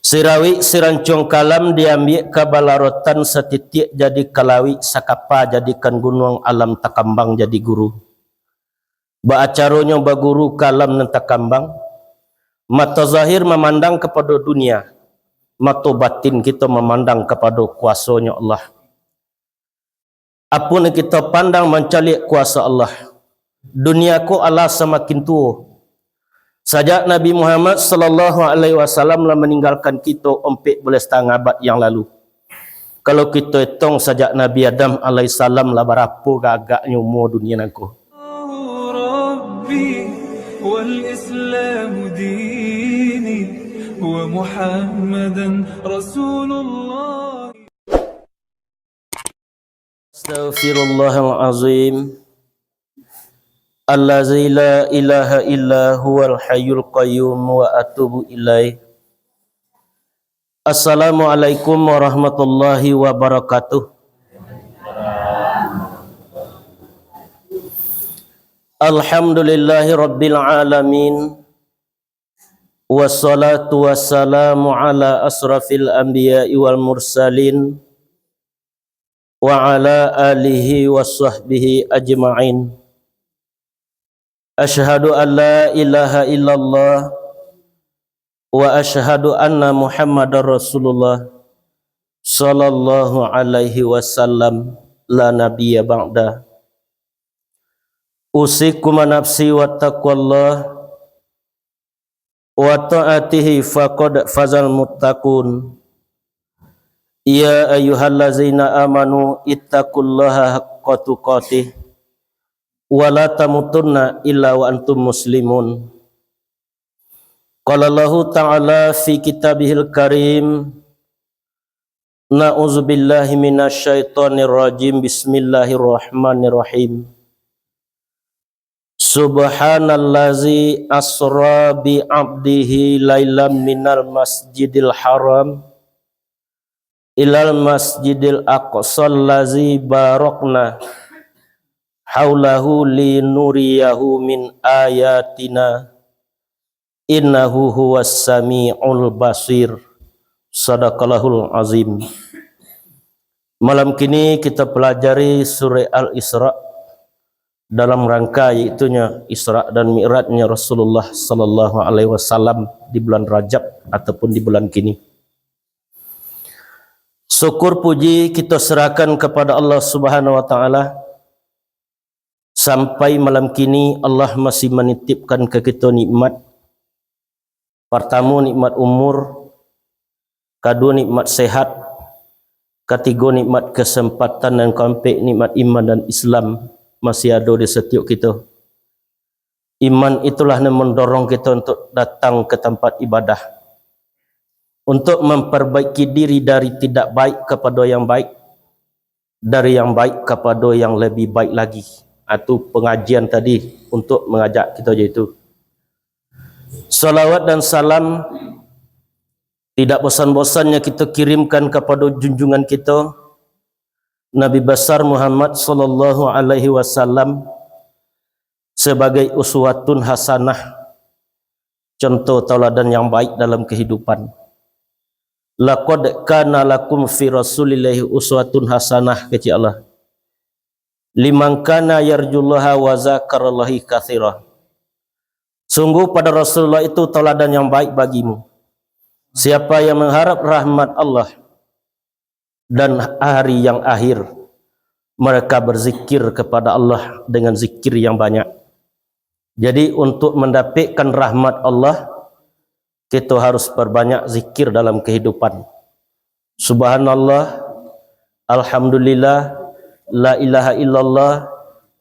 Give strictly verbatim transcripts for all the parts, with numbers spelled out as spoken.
Sirawik sirancuang kalam diambiak ka balarotan, satitiak jadi kalawik, sakapa jadikan gunuang, alam takambang jadi guru. Baacaronyo baguru ka alam nan takambang, mato zahir mamandang kapado dunia, mato batin kito mamandang kapado kuasonyo Allah. Apo nan kito pandang mancaliak kuaso Allah. Dunia ko alah samakin tuo. Sajak Nabi Muhammad sallallahu alaihi wasallam lah maninggalkan kito ompek bulan satangah abad yang lalu. Kalau kito etong sajak Nabi Adam alaihissalam lah barapo gagaknyo umua dunia nangko. Rabbi wal Islamu dini wa Muhammadan Rasulullah. Astaghfirullahalazim. Allazi la ilaha illa huwal hayyul qayyum wa atubu ilaih. Assalamualaikum warahmatullahi wabarakatuh. Alhamdulillahi rabbil alamin. Wassalatu wassalamu ala asrafil anbiya'i wal mursalin, wa ala alihi wa sahbihi ajma'in. Asyhadu an la ilaha illallah, wa asyhadu anna Muhammadar Rasulullah, sallallahu alaihi wasallam, la nabiyya ba'da. Usikum wa nafsi wa taqwallah, wa ta'atihi faqad fazal muttaqun. Ya ayyuhallazina amanu ittaqullaha haqqa tuqatih, wa la tamutunna illa wa antum muslimun. Qala Allahu ta'ala fi kitabihil karim, na'udzubillahi minasyaitonirrajim, bismillahirrahmanirrahim. Subhanallazi asra bi abdihi lailam minal masjidil haram ilal masjidil aqsal lazi barakna haulahu linuriyahu min ayatina, innahu huwas sami'ul basir. Sadaqallahul azim. Malam kini kita pelajari surah Al-Isra dalam rangka, yaitunyo Isra dan Mi'rajnya Rasulullah sallallahu alaihi wasallam di bulan Rajab ataupun di bulan kini. Syukur puji kita serahkan kepada Allah Subhanahu wa Ta'ala. Sampai malam kini, Allah masih manitipkan ka kito nikmat. Partamo, nikmat umur. Kaduo, nikmat sehat. Katigo, nikmat kesempatan. Dan kaampek, nikmat iman dan Islam masih ado di satiok kito. Iman itulah yang mendorong kito untuk datang ke tempat ibadah, untuk memperbaiki diri dari tidak baik kepada yang baik, dari yang baik kepada yang lebih baik lagi. Itu pengajian tadi untuk mengajak kita, yaitu salawat dan salam tidak bosan-bosannya kita kirimkan kepada junjungan kita, Nabi besar Muhammad sallallahu alaihi wasallam, sebagai uswatun hasanah, contoh tauladan yang baik dalam kehidupan. Laqad kana lakum fi Rasulillahi uswatun hasanah, kecek Allah. Liman kana yarjullaha wa zakarallahi katsira. Sungguh pada Rasulullah itu tauladan yang baik bagimu. Siapa yang mengharap rahmat Allah dan hari yang akhir, mereka berzikir kepada Allah dengan zikir yang banyak. Jadi, untuk mendapatkan rahmat Allah, kita harus perbanyak zikir dalam kehidupan. Subhanallah, alhamdulillah, la ilaha illallah,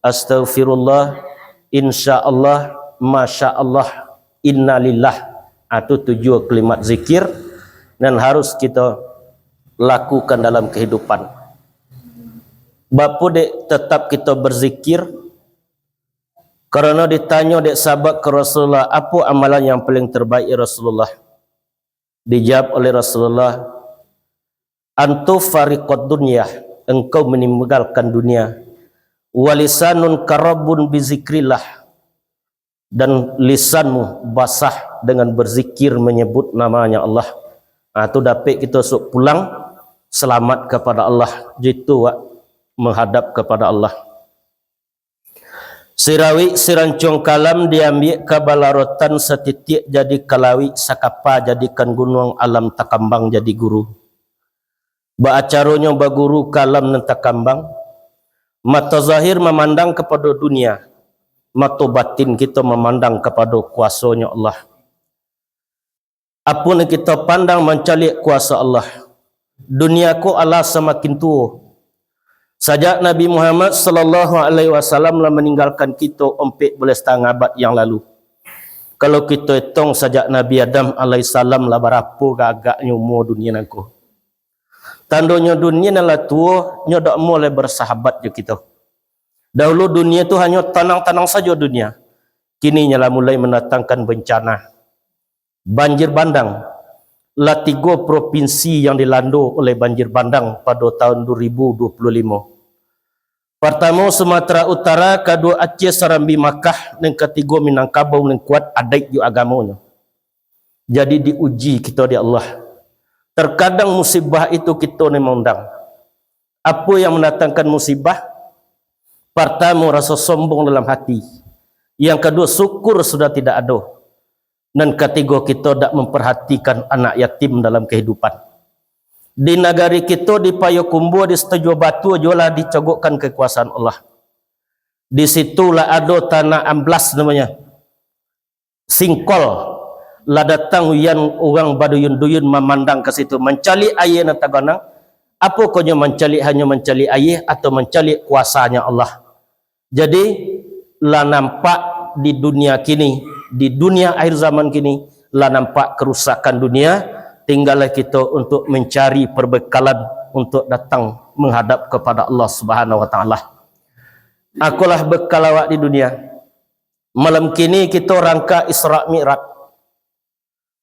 astaghfirullah, insya Allah, masya Allah, innalillah. Itu tujuh kalimat zikir yang harus kita lakukan dalam kehidupan. Bapa dek tetap kita berzikir, karena ditanya dek sahabat ke Rasulullah, "Apa amalan yang paling terbaik, ya Rasulullah?" Dijawab oleh Rasulullah, "Antufariqad dunya, engkau meninggalkan dunia. Walisanun karabun bizikrillah, dan lisanmu basah dengan berzikir menyebut namanya Allah." Ha, tu dapek kito sok pulang selamat kepada Allah. Jitu wak menghadap kepada Allah. Sirawik sirancuang kalam diambiak kabalarotan, satitiak jadi kalawik, sakapa jadikan gunuang, alam takambang jadi guru. Baa caronyo baguru ka alam nan takambang? Mato zahir mamandang kapado dunia, mato batin kito mamandang kapado kuasonyo Allah. Apo nan kito pandang mancaliak kuaso Allah. Dunia ko alah samakin tuo. Sajak Nabi Muhammad sallallahu alaihi wasallam lah maninggalkan kito ompek baleh satangah abad yang lalu. Kalau kito etong sajak Nabi Adam alaihissalam lah barapo gagaknyo umua dunia nangko. Tandonyo dunia nan lah tuo, nyo dak amuah lai bersahabat jo kito. Dahulu dunia tu hanyo tanang-tanang sajo dunia. Kini nyo lah mulai mandatangkan bencana. Banjir bandang. Lah tigo propinsi yang dilando oleh banjir bandang pado tahun dua ribu dua puluh limo. Partamo Sumatera Utara, kaduo Aceh, Sarambi, Makkah, nan katigo Minangkabau nan kuat adaik jo agamonyo. Jadi diuji kito dek Allah. Terkadang musibah itu kito nan maundang. Apo yang mandatangkan musibah? Partamo, raso sombong dalam hati. Yang kaduo, syukur sudah tidak ado. Nan katigo, kito dak memperhatikan anak yatim dalam kehidupan. Di nagari kito, di Payokumbuah, di Setujuah Batu, juolah dicogokkan kekuasaan Allah. Di situ lah ado tanah amblas namonyo. Singkol. Lah datang uyan, urang baduyun-duyun mamandang ka situ, mancaliak aia nan taganang. Apokoh nyo mancaliak, hanyo mancaliak aia atau mancaliak kuasanyo Allah? Jadi, lah nampak di dunia kini, di dunia akhir zaman kini, lah nampak kerusakan dunia, tinggallah kito untuk mencari perbekalan untuk datang menghadap kepada Allah Subhanahu wa Ta'ala. Akolah bekal awak di dunia. Malam kini kito rangka Isra Mi'raj.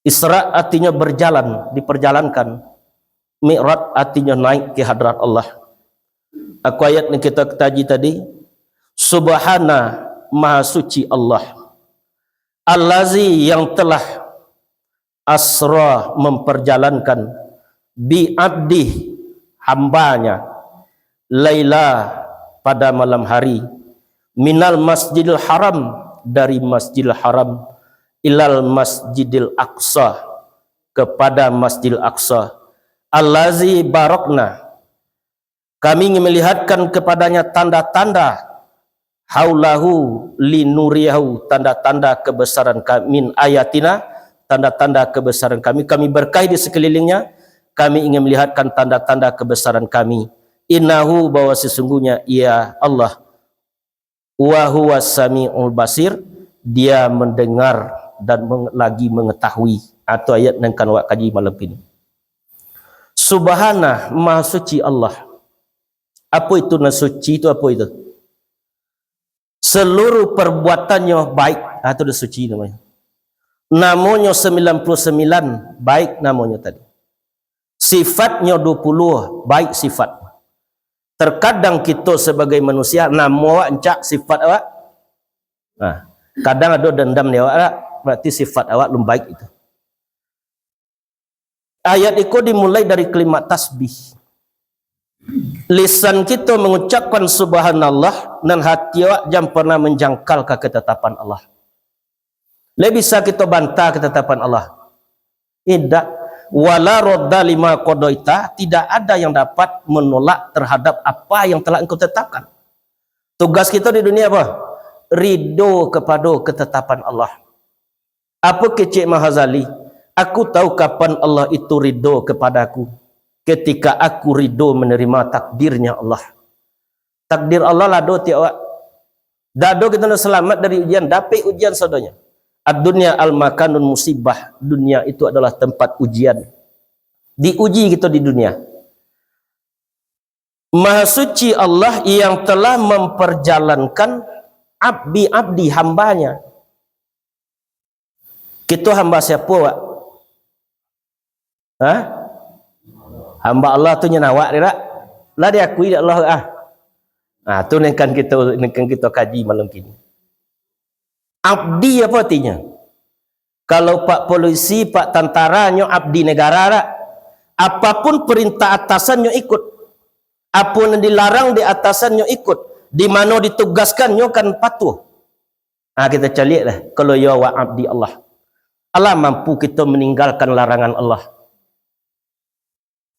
Isra artinyo berjalan, diperjalankan. Mi'raj artinyo naik ke hadrat Allah. Aku ayat yang kita kaji tadi, Subhana, Maha Suci Allah. Allazi, yang telah, asra, memperjalankan, bi abdih, hambanya, laila, pada malam hari, minal masjidil haram, dari masjidil haram, ilal masjidil aqsa, kepada masjidil aqsa, allazi barakna, kami ingin melihatkan kepadanya tanda-tanda, haulahu linuriyahu, tanda-tanda kebesaran kami, min ayatina, tanda-tanda kebesaran kami, kami berkahi di sekelilingnya, kami ingin melihatkan tanda-tanda kebesaran kami. Innahu, bahwa sesungguhnya ia Allah, wa huwa samiul basir, dia mendengar dan meng-, lagi mengetahui. Atau ayat nan kan awak kaji malam kini. Subhana, Maha Suci Allah. Apo itu nan suci tu, apo itu? Seluruh perbuatannyo baik. Ah, tu dah suci namonyo. Namonyo sembilan puluh sembilan, baik namonyo tadi. Sifatnyo dua puluh, baik sifat. Terkadang kito sebagai manusia, namo awak rancak, sifat awak. Nah, kadang ado dendam di awak, berarti sifat awak lum baik itu. Ayat iko dimulai dari kalimat tasbih. Lisan kito mangucapkan subhanallah, nan hati awak jan pernah manjangkal ka ketetapan Allah. Lai bisa kito bantah ketetapan Allah? Indak. Wala radda lima qadaita, tidak ada yang dapat menolak terhadap apa yang telah Engkau tetapkan. Tugas kito di dunia apa? Ridho kepada ketetapan Allah. Apo kecek Imam Ghazali? Aku tahu kapan Allah itu ridho kepadaku, ketika aku ridho menerima takdirnya Allah. Takdir Allah lah ado tiok awak. Dak ado kito nak selamat dari ujian, dapek ujian sadonyo. Ad-dunya al-makanun musibah, dunia itu adalah tempat ujian. Diuji kito di dunia. Maha Suci Allah yang telah memperjalankan abdi-abdi hambanya. Kito hamba siapo, Wak? Hah? Hamba Allah tu nyo awak, dak? Lah diakui dek Allah, ah. Nah, tu nan kan kito, nan kan kito kaji malam kini. Abdi apo artinyo? Kalau pak polisi, pak tantara, nyo abdi negara, dak? Apapun perintah atasan nyo ikut. Apo nan dilarang di atasan nyo ikut. Di mano ditugaskan nyo kan patuh. Ha, kita caliak lah. Kalau yo awak abdi Allah. Alah mampu kita meninggalkan larangan Allah.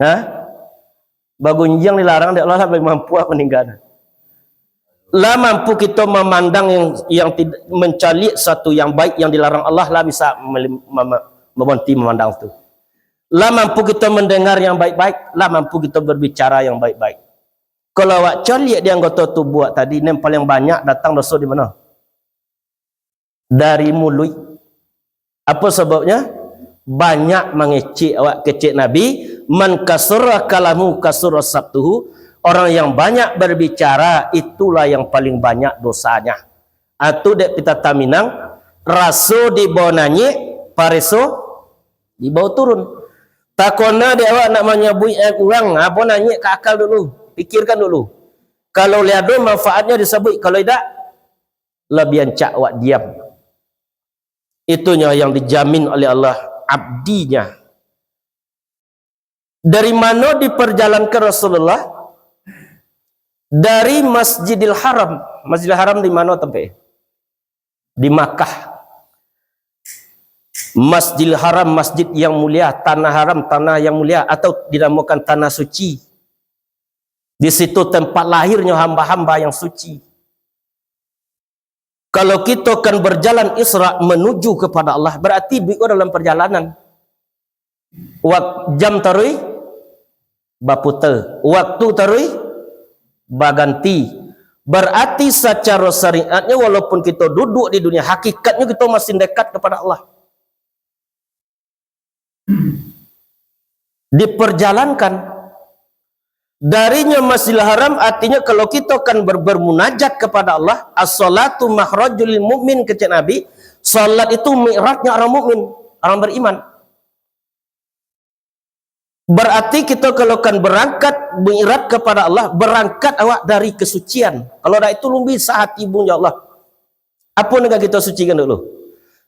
Ha? Bagunjiang dilarang dek Allah, lah mampu awak meninggalkan. Lah mampu kita memandang yang, yang tid-, mencaliak satu yang baik yang dilarang Allah, lah bisa meli-, mem-, berhenti memandang tu. Lah mampu kita mendengar yang baik-baik, lah mampu kita berbicara yang baik-baik. Kalau awak caliak di anggota tubuh awak tadi, yang paling banyak datang dosa di mana? Dari muluik. Apa sababnya? Banyak mangecek awak, kecek Nabi, "Man kasura kalamu kasura sabtuhu." Orang yang banyak berbicara, itulah yang paling banyak dosanya. Atu dek pitata Minang, raso di bawah nanyik, pareso di bawah turun. Takona dek awak nak manyabuik urang, apo nanyik ka akal dulu, pikirkan dulu. Kalau liado manfaatnya disabuik, kalau idak, labiah ancak awak diam. Itunyo yang dijamin oleh Allah abdinya. Dari mano diperjalankan Rasulullah? Dari Masjidil Haram. Masjidil Haram di mano tampek? Di Makkah. Masjidil Haram, masjid yang mulia, tanah haram, tanah yang mulia, atau dinamakan tanah suci. Di situ tempat lahirnya hamba-hamba yang suci. Kalau kita kan berjalan Isra menuju kepada Allah, berarti duit ko dalam perjalanan. Wak-, jam taruih baputar, waktu taruih baganti. Berarti secara syariatnya, walaupun kita duduk di dunia, hakikatnya kita masih dekat kepada Allah. Diperjalankan. Darinya Masjidil Haram, artinya kalau kita kan ber-, bermunajat kepada Allah, "As-salatu makhrajul lil mu'min," kecek Nabi, salat itu mi'rajnya orang mukmin, orang beriman. Berarti kita kalau kan berangkat mi'raj kepada Allah, berangkat awak dari kesucian. Kalau dak itu, lumbi sah hati bung, ya Allah. Apo nan ka kita sucikan dulu?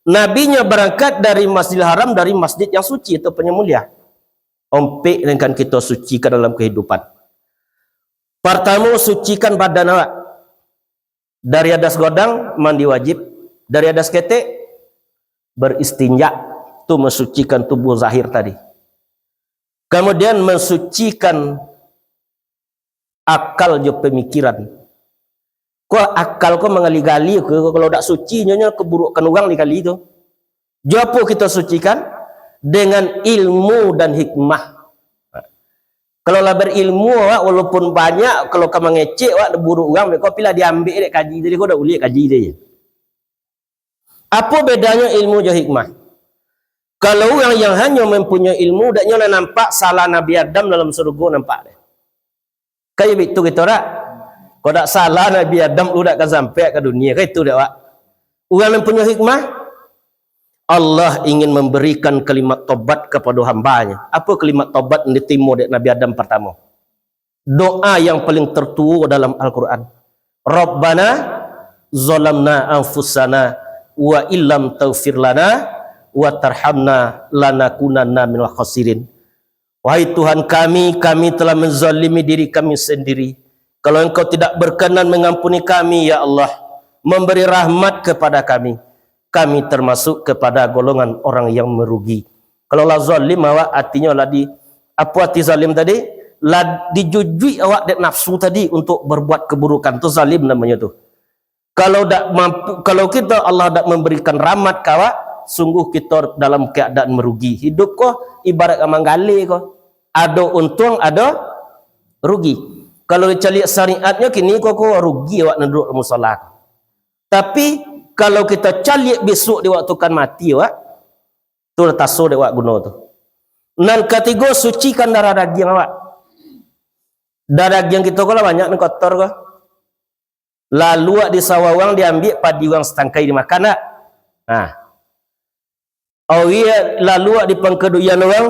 Nabinya berangkat dari Masjidil Haram, dari masjid yang suci, itu pun yang mulia. Ompek nan kan kita sucikan dalam kehidupan. Pertama, sucikan badan awak. Dari atas godang, mandi wajib. Dari atas ketek, beristinja. Tu mensucikan tubuh zahir tadi. Kemudian mensucikan akal jo pemikiran. Ko akal ko mangali-gali ko, kalau dak suci, nyo, nyo keburukan urang dikali tu. Jo apo kita sucikan? Dengan ilmu dan hikmah. Kalau lah berilmu awak, walaupun banyak, kalau ka mangecek awak, buruk urang, ko pilah diambil dek kaji tadi, ko dak ulik kaji tadi. Apo bedanyo ilmu jo hikmah? Kalau urang yang hanyo mempunyai ilmu, dak nyo lah nampak salah Nabi Adam dalam surugo, nampak deh. Kayak itu kita dak? Kok dak salah Nabi Adam lu dak ka sampai ka dunia, kayak itu dak, Wak? Urang yang punya hikmah, Allah ingin memberikan kalimat tobat kepada hambanya. Apa kalimat tobat yang diterima dek Nabi Adam pertama? Doa yang paling tertua dalam Al-Quran. "Rabbana zalamna anfusana wa illam taghfir lana wa tarhamna lanakunanna minal khasirin." "Wahai Tuhan kami, kami telah menzalimi diri kami sendiri. Kalau Engkau tidak berkenan mengampuni kami, ya Allah, memberi rahmat kepada kami, kami termasuk kepada golongan orang yang merugi." Kalau lah zalim awak, artinya lah di, apa arti zalim tadi? Lah dijujuik awak dek nafsu tadi untuk berbuat keburukan. Tu zalim namanya tu. Kalau dak mampu, kalau kita, Allah dak memberikan rahmat ka awak, sungguh kita dalam keadaan merugi. Hidup ko ibarat ka manggaleh ko. Ado untung, ado rugi. Kalau dicaliak syariatnyo kini ko, ko rugi awak nan duduak di musala. Tapi, kalau kita caliak besok di waktu kan mati awak, tu lah taso dek awak guno tu. Nan katigo, sucikan darah dagiang awak. Darah dagiang kito ko lah banyak nan kotor ko. Lalu awak di sawah urang diambiak padi urang satangkai dimakan dak? Nah. Awak lalu awak di pangka duyan urang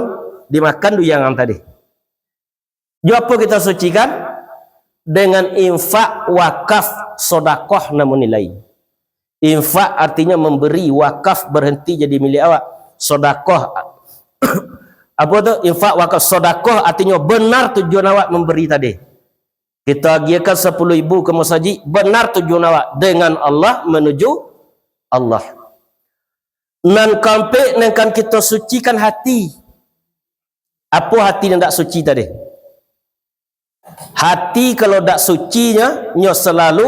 dimakan duyan urang tadi. Jo apo kita sucikan? Dengan infak, wakaf, sodakoh namo nilai. Infak artinya memberi, wakaf berhenti jadi milik awak. Sodakoh, Apo tu? Infak, wakaf, sodakoh, artinyo benar tujuan awak mambari tadi. Kito agiahkan sapuluh ribu ka masajik, benar tujuan awak dengan Allah, manuju Allah. Nan kaampek, nan kan kito sucikan hati. Apo hati nan dak suci tadi? Hati kalau dak suci nyo, nyo salalu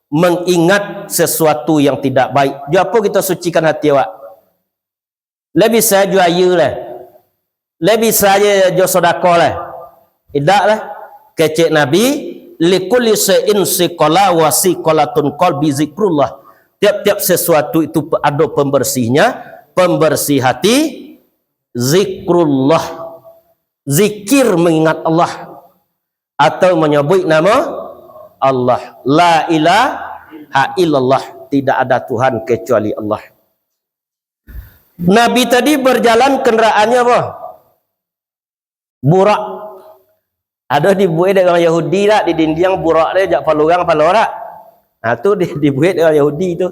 mangingat sasuatu yang tidak baik. Jo apo kito sucikan hati awak? Lai bisa jo aia lai. Lai bisa jo, jo sodakoh lai. Indak lai. Kecek Nabi, "Likulli syai'in siqala wa siqalatun qalbi zikrullah." Tiap-tiap sesuatu itu pe-, ado pembersihnya, pembersih hati, zikrullah. Zikir mengingat Allah. Atau menyebut nama Allah. La ilaha illallah. Tidak ada Tuhan kecuali Allah. Nabi tadi berjalan kendaraannyo apo? Burak. Ado dibuek dek urang Yahudi dak, di dindiang burak dek, jak palurang palo dak? Nah, tu di-, dibuek dek urang Yahudi tu.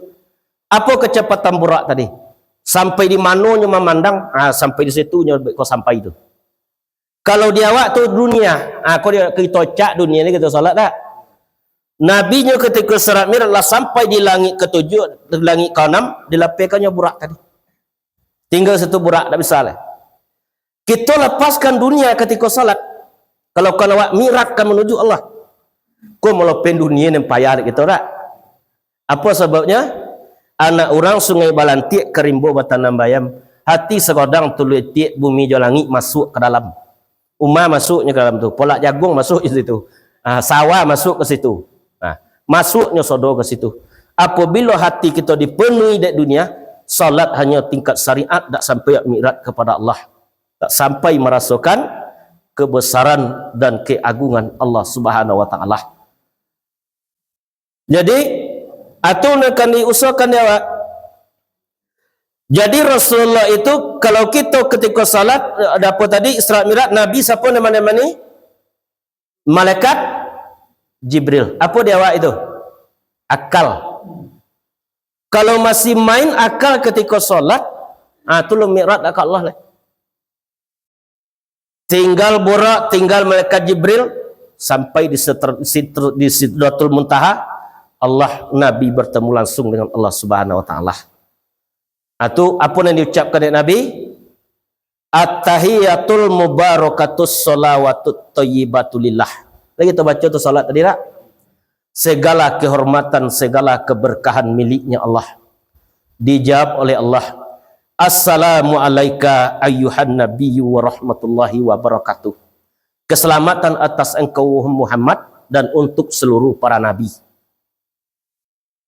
Apo kecepatan burak tadi? Sampai di mano nyo mamandang, ah, sampai di situ nyo ko sampai tu. Kalau di awak tu dunia, ah, ko di, kito cak dunia ni kito salat dak? Nabi nyo ketika Isra Mi'raj lah sampai di langik ketujuh, di langik keenam, dilapehkannyo burak tadi. Tinggal situ burak, dak bisa lai. Kito lapaskan dunia katiko salat. Kalau kan awak mi'rajkan manuju Allah. Ko malopeh dunia nan payah dek kito dak? Apo sababnyo? Anak urang Sungai Balantiak ka rimbo batanam bayam. Hati sagodang tuluih tiak bumi jo langik masuak ka dalam. Uma masuaknyo ka dalam tu. Polak jaguang masuak di situ. Ah, sawah masuak ka situ. Ah, masuaknyo sodo ka situ. Apabilo hati kito dipenuhi dek dunia, salat hanyo tingkat syariat, dak sampai mi'raj kepada Allah. Tak sampai marasokan kebesaran dan keagungan Allah Subhanahu wa Ta'ala. Jadi, atu nan kan diusahakan di awak. Jadi, Rasulullah itu, kalau kito ketika salat, ada apo tadi, Isra Mi'raj, Nabi siapo nama-nama ni? Malaikat Jibril. Apo di awak itu? Akal. Kalau masih main akal ketika salat, ah, tu lo mi'raj dak ka Allah lah. Tinggal burak, tinggal malaikat Jibril, sampai di Sitr-, Sitr-, di Sidratul Muntaha, Allah, Nabi bertemu langsung dengan Allah Subhanahu wa Ta'ala. Atu, apo nan diucapkan dek Nabi? "At-tahiyatul mubarakatus shalawatut thayyibatu lillah." Lagi tabaco tu salat tadi dak? Segala kehormatan, segala keberkahan miliknya Allah. Dijawab oleh Allah, "Assalamu alaika ayyuhan nabiyyu wa rahmatullahi wa barakatuh." Keselamatan atas engkau, Muhammad, dan untuk seluruh para nabi.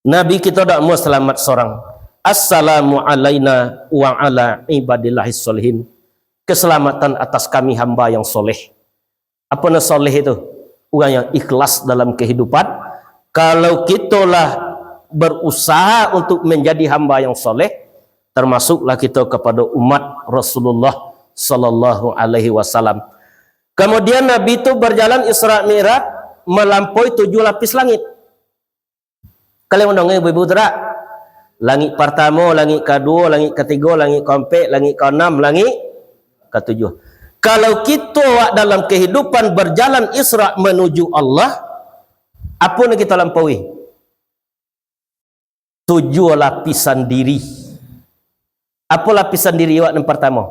Nabi kito dak mau selamat sorang. "Assalamu alaina wa ala ibadillahis sholihin." Keselamatan atas kami hamba yang soleh. Apo nan soleh itu? Urang yang ikhlas dalam kehidupan. Kalau kito lah berusaha untuk menjadi hamba yang soleh, termasuklah kito kepada umat Rasulullah sallallahu alaihi wasallam. Kemudian Nabi itu berjalan Isra Mi'raj melampaui tujuh lapis langit. Kalian mandanga ibu-ibu tu dak? Langik partamo, langik kaduo, langik katigo, langik kaampek, langik kaanam, langik katujuah. Kalau kito awak dalam kehidupan berjalan Isra menuju Allah, apo nan kito lampaui? Tujuah lapisan diri. Apo lapisan diri awak nan partamo?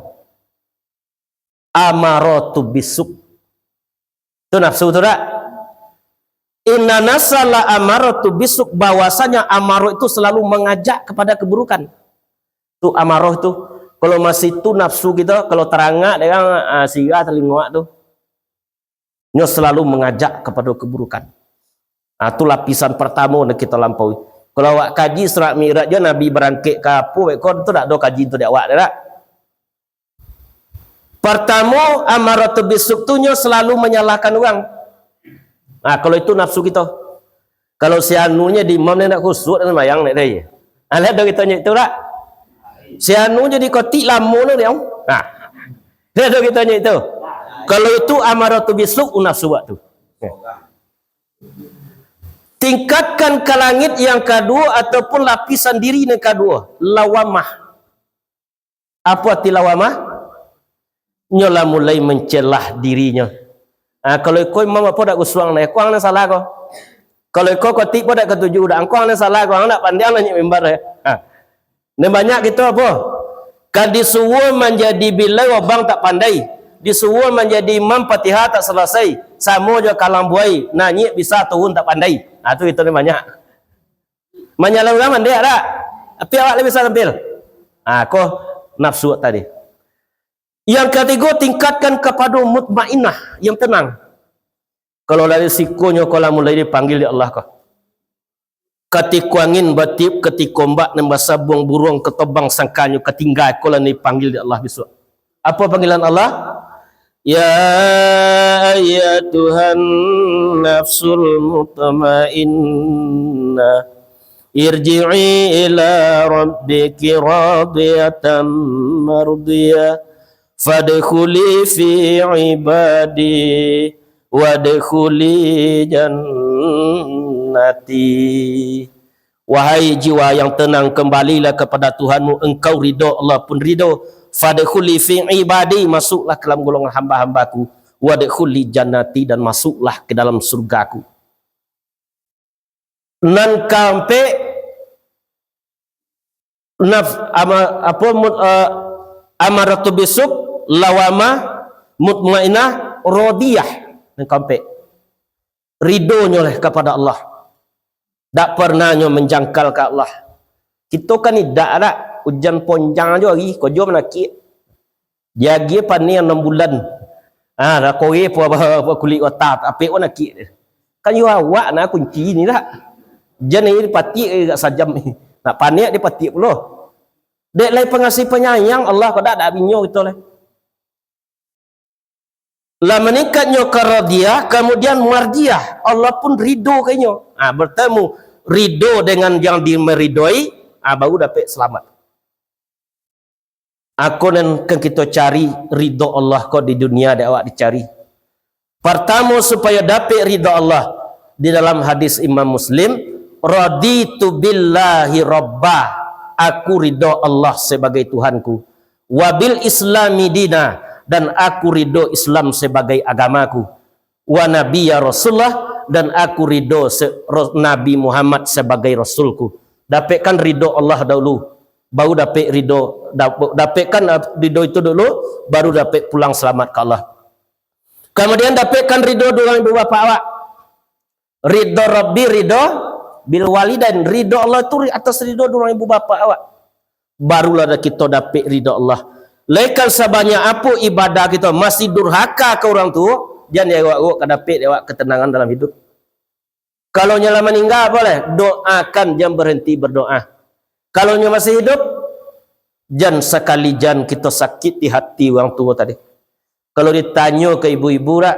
Amaratu bisuk. Tu nafsu tu dak? Inna nafsa la amaratu bisuk, bahwasanya amarah itu selalu mengajak kepada keburukan. Tu amarah tu. Kalau masih tu nafsu kita, kalau terangak dengan, ah, sirah telingo tu. Nyo selalu mengajak kepada keburukan. Ah, tu lapisan pertama nak kita lampaui. Kalau awak kaji Isra Mi'raj je, Nabi berangkek ke apa, wek kon tu dak ada kaji tu dek awak dak? Pertamo, amaratu bisuk tu nyo selalu menyalahkan urang. Nah, kalau itu nafsu kito. Kalau si anu nyo di imam ni nak khusyuk dan sembahyang ni deh. Alah do kito nyo itu dak? Si anu nyo di kotik lamo ni dia. Nah. Dah do kito nyo itu. Kalau itu amaratu bisuk, nafsu awak tu. Tingkatkan ke langit yang kedua ataupun lapisan diri yang kedua, lawamah. Apo arti lawamah? Nyo lah mulai mancelah dirinyo. Ah, kalau iko imam apo dak gusuang neh, ko ang nan salah ko. Kalau iko kotib apo dak katuju dak, angko ang nan salah ko, ang nak pandai ang naiak mimbar eh. Ah. Nan banyak kito apo? Ka disuruah manjadi bilai wabang tak pandai, disuruah manjadi imam Fatihah tak salasai, samo jo kalang buai, naiak bisa turun tak pandai. Ah, tu kito ni banyak. Manyalah urang mandeh dak? Tapi awak lai bisa tampil. Ah, ko nafsu tadi. Yang katigo, tingkatkan kapado mutmainnah, yang tenang. Kalau dari sikonyo ko lah mulai dipanggil dek Allah ko. Katiko angin batiup, katiko ombak nan basabuang, buruang katobang sangkanyo, katingga ko lah dipanggil dek Allah bisuak. Apo panggilan Allah? Ya ayyatuhan nafsul mutmainnah, irji'i ila rabbiki radiyatan mardiyah, fadkhuli fi ibadi, wadkhuli jannati. Wahai jiwa yang tenang, kembalilah kepada Tuhanmu, engkau ridho, Allah pun ridho. Fadkhuli fi ibadi, masuklah ke dalam golongan hamba-hambaku. Wadkhuli jannati, dan masuklah ke dalam surgaku. Nan kaampek, naf-, ama-, apo, mut-, eh, amaratu bisuk, lawamah, mutmainnah, rodiyah. Nan kaampek, ridonyo lah kapada Allah. Dak pernah nyo manjangkal ka Allah. Kito kan idak dak, ujan ponjang jo ari, kojo manakik. Diagiah paneh anam bulan. Ah, dah kore po ba-, ba-, kulik watak, apek ko nakik. Kan yo awak nah kunci ni dak. Jan ni dipatiak agak sajam. Nak panek dipatiak pulo. Dek lai pangasih panyayang Allah ko dak, dak binyo kito lai. Lah maningkatnyo ka radiyah, kamudian mardiyah, Allah pun ridho ka inyo. Ah, bertemu ridho dengan yang dimeridhoi, ah, baru dapek selamat. Ako nan kan kito cari ridho Allah ko di dunia dek awak dicari. Partamo, supayo dapek ridho Allah, di dalam hadis Imam Muslim, "Raditu billahi rabba," aku ridho Allah sebagai Tuhanku, "wa bil islami dina," dan aku ridho Islam sebagai agamaku, "wa nabiyya rasulullah," dan aku ridho se-, ro-, Nabi Muhammad sebagai rasulku. Dapekkan ridho Allah dahulu, baru dapek ridho, dap-, dapekkan, ah, ridho itu dulu, baru dapek pulang selamat ka Allah. Kamudian, dapekkan ridho dek urang ibu bapak awak. Ridho Rabbi, ridho bil walidain. Ridho Allah tu ri-, atas ridho dek urang ibu bapak awak. Barulah dah kito dapek ridho Allah. Lai kan sabanyak apo ibadah kito, masih durhaka ka urang tuo, jan diarok-arok ka dapek dek awak ketenangan dalam hidup. Kalau nyo lah maningga, apo lai? Doakan, jan berhenti berdoa. Kalau nyo masih hidup, jan sakali jan kito sakiti hati urang tuo tadi. Kalau ditanyo ka ibu-ibu dak,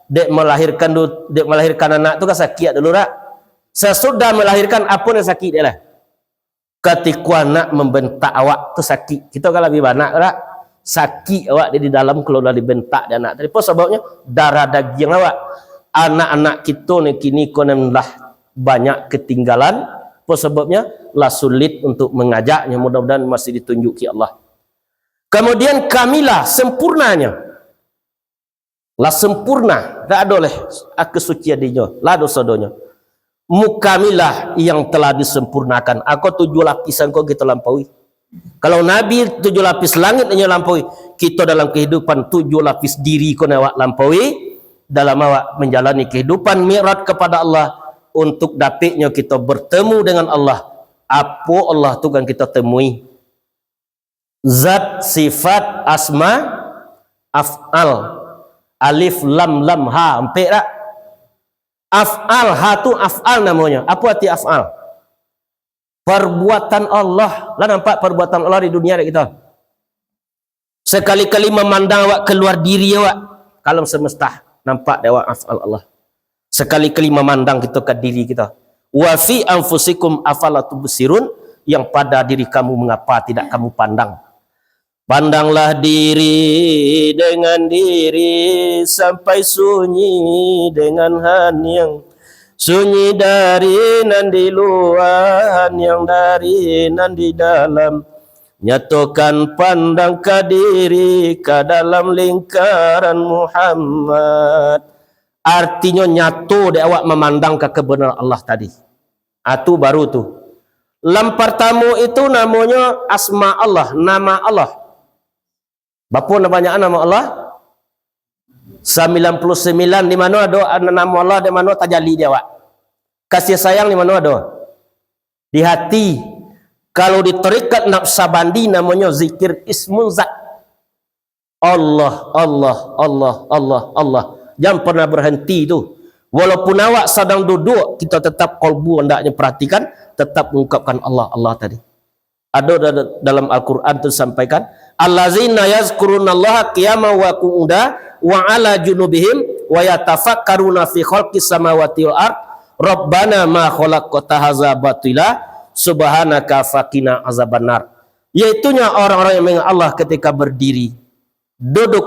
dek melahirkan du-, dek melahirkan anak tu kan sakik dulu dak? Sasudah melahirkan, apo nan sakik dek lah? Katiko anak mambantak awak tu sakik. Kito kan labiah banyak dak? Sakik awak di, di dalam kalau lah dibantak dek anak tadi. Apo sababnyo? Darah dagiang awak. Anak-anak kito ni kini ko nan lah banyak ketinggalan. Apo sababnyo? Lah sulit untuk mangajaknyo. Mudah-mudahan masih ditunjuki Allah. Kamudian kamilah, sempurnanyo. Lah sempurna, dak ado lai kesucian dinyo, lah doso donyo. Mukamilah yang telah disempurnakan. Ako tujuah lapisan ko kito lampaui. Kalau Nabi tujuah lapis langik inyo lampaui, kito dalam kehidupan tujuah lapis diri ko nan awak lampaui, dalam awak manjalani kehidupan mi'raj kepada Allah, untuk dapeknyo kito bertemu dengan Allah. Apo Allah tu kan kito temui? Zat, sifat, asma, af'al. Alif, lam, lam, ha, ampek dak? Af'al, ha tu af'al namonyo. Apo arti af'al? Perbuatan Allah. Lah nampak perbuatan Allah di dunia dak kito? Sakali-kali mamandang awak kaluar diri awak ka alam semesta, nampak dek awak af'al Allah. Sakali-kali mamandang kito ka diri kito. "Wa fi anfusikum afala tubsirun," yang pada diri kamu mengapa tidak kamu pandang? Pandanglah diri dengan diri sampai sunyi dengan haniang. Sunyi dari nan di lua, haniang dari nan di dalam. Nyatokan pandang ka diri, ka dalam lingkaran Muhammad. Artinyo nyato dek awak mamandang ka kebenaran Allah tadi. Atu baru tu. Lam partamo itu namonyo asma Allah, nama Allah. Bapo nan banyak nama Allah? Sambilan puluh sambilan. Di mano ado nama Allah, di mano tajali di awak? Kasih sayang di mano ado? Di hati. Kalau di tarekat Naqsabandi namonyo zikir ismun zat. Allah, Allah, Allah, Allah, Allah. Jan pernah berhenti tu. Walaupun awak sadang duduk, kita tetap kolbu hendaknya perhatikan, tetap mengungkapkan Allah, Allah tadi. Ado da-, dalam Al-Quran tu sampaikan, "Allazina yazkurunallaha qiyaman wa qu'uda wa ala junubihim wa yatafakkaruna fi khalqis samawati wal ard, Rabbana ma khalaqta hadza batila, subhanaka faqina azabannar." Yaitunya orang-orang yang mengingat Allah ketika berdiri, duduk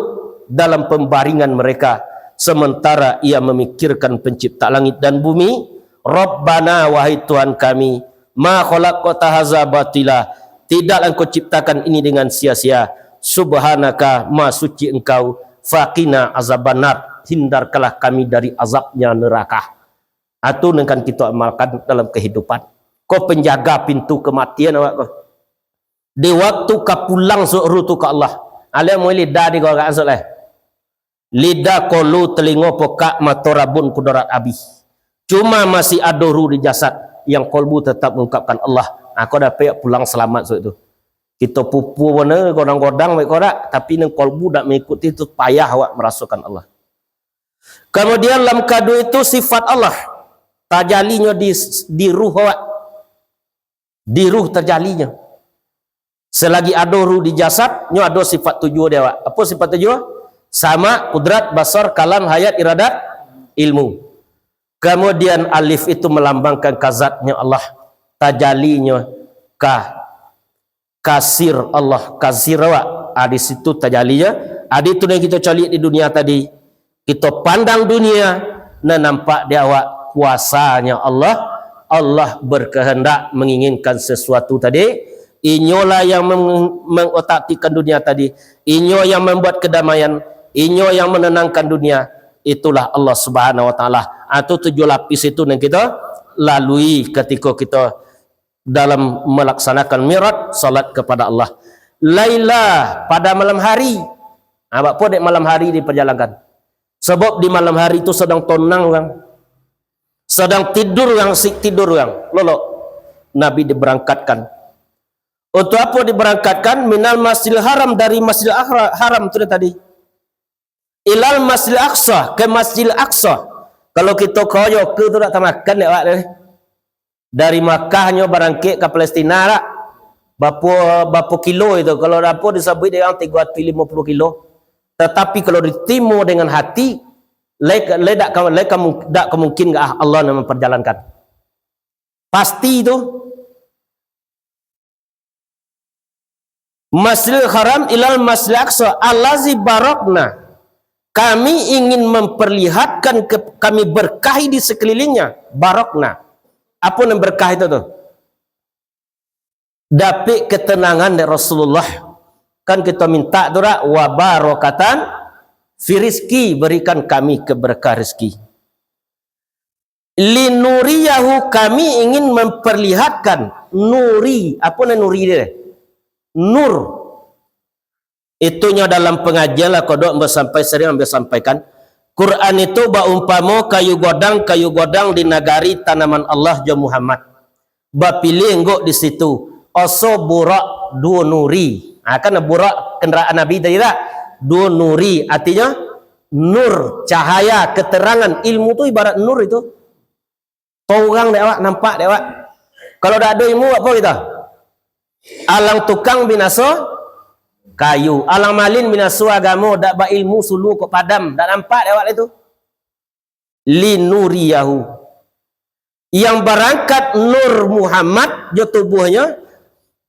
dalam pembaringan mereka, sementara ia memikirkan pencipta langit dan bumi, "Rabbana, wahai Tuhan kami, ma khalaqta hadza batila, tidaklah Engkau ciptakan ini dengan sia-sia, subhanaka, maha suci Engkau, faqina azabannar, hindarkanlah kami dari azabnya neraka." Atu nan kan kita amalkan dalam kehidupan. Ko penjaga pintu kematian awak ko. Di waktu ka pulang so-, ruh tu ka Allah. Alah mulai lidah di gawak ansok lah. Lidah, kolu, telingo, pokak, mato, rabun, kudarat abih. Cuma masih ado ruh di jasad, yang kolbu tetap mengungkapkan Allah. Ha, ko dapek pulang selamat so itu. Kito pupu bana godang-godang baik korak, tapi nang kolbu dak mengikuti tu payah awak merasakan Allah. Kemudian lam kadu itu sifat Allah tajalinyo di, di ruh awak. Di ruh tajalinyo. Selagi ado ruh di jasad, nyo ado sifat tujuh di awak. Apo sifat tujuh? Sama, kudrat, basar, kalam, hayat, iradat, ilmu. Kemudian alif itu melambangkan ka zatnyo Allah, tajalinyo ka kasir Allah, kasir awak. Ah, di situ tajalinyo. Ah, di tu yang kita caliak di dunia tadi. Kita pandang dunia, nan nampak di awak kuasanyo Allah. Allah berkehendak menginginkan sesuatu tadi. Inyolah yang meng-, mengotak-atikkan dunia tadi. Inyo yang membuat kedamaian. Inyo yang menenangkan dunia. Itulah Allah Subhanahu Wa Taala. Ah, tu tujuh lapis itu yang kita lalui ketika kita dalam melaksanakan mi'raj, salat kepada Allah. Laila, pada malam hari. Ha, bak po dek malam hari dipajalankan? Sabab di malam hari tu sadang tonang urang. Sadang tidur urang, sik tidur urang. Lolok. Nabi diberangkatkan. Untuk apo diberangkatkan? Minal Masjidil Haram, dari Masjidil Akhra-, Haram tu dah tadi. Ilal Masjidil Aqsa, ke Masjidil Aqsa. Kalau kito koyo ke tu dak tamakan dek awak deh. Dari Makkah nyo barangkek ka Palestina dak? Bapo, bapo kilo itu? Kalau dapo disabuik dek urang tigo ratuih limo puluh kilo. Tatapi kalau ditimo dengan hati, lai, lai dak ka, lai ka mung-, dak ka mungkin ka Allah nan memperjalankan. Pasti tu. Masjidil Haram ilal Masjidil Aqsa allazi barakna. Kami ingin memperlihatkan ke, kami berkahi di sekelilingnya. Barakna. Apo nan berkah itu tu? Dapik ketenangan dari Rasulullah. Kan kita minta tu dak, wa barakatan fi rizki, berikan kami keberkah rezeki. Linuriyahu, kami ingin memperlihatkan, nuri, apo nan nuri dia? Nur. Itunyo dalam pengajian lah kodok ambo sampai, sering ambo sampaikan. Quran itu baumpamo kayu godang, kayu godang di nagari tanaman Allah jo Muhammad. Bapilih enggok di situ. Oso burak duo nuri. Ha, kan burak kendaraan Nabi tadi tak? Duo nuri. Artinyo, nur, cahaya, keterangan. Ilmu tu ibarat nur itu. Torang dek awak, nampak dek awak. Kalau dak ado ilmu, apo kita? Alang tukang binaso kayu. Alang malin binaso agamo. Dak bailmu sulu kok padam. Dak nampak dek awak itu. Linuriyahu. Yang barangkat Nur Muhammad jo tubuhnyo,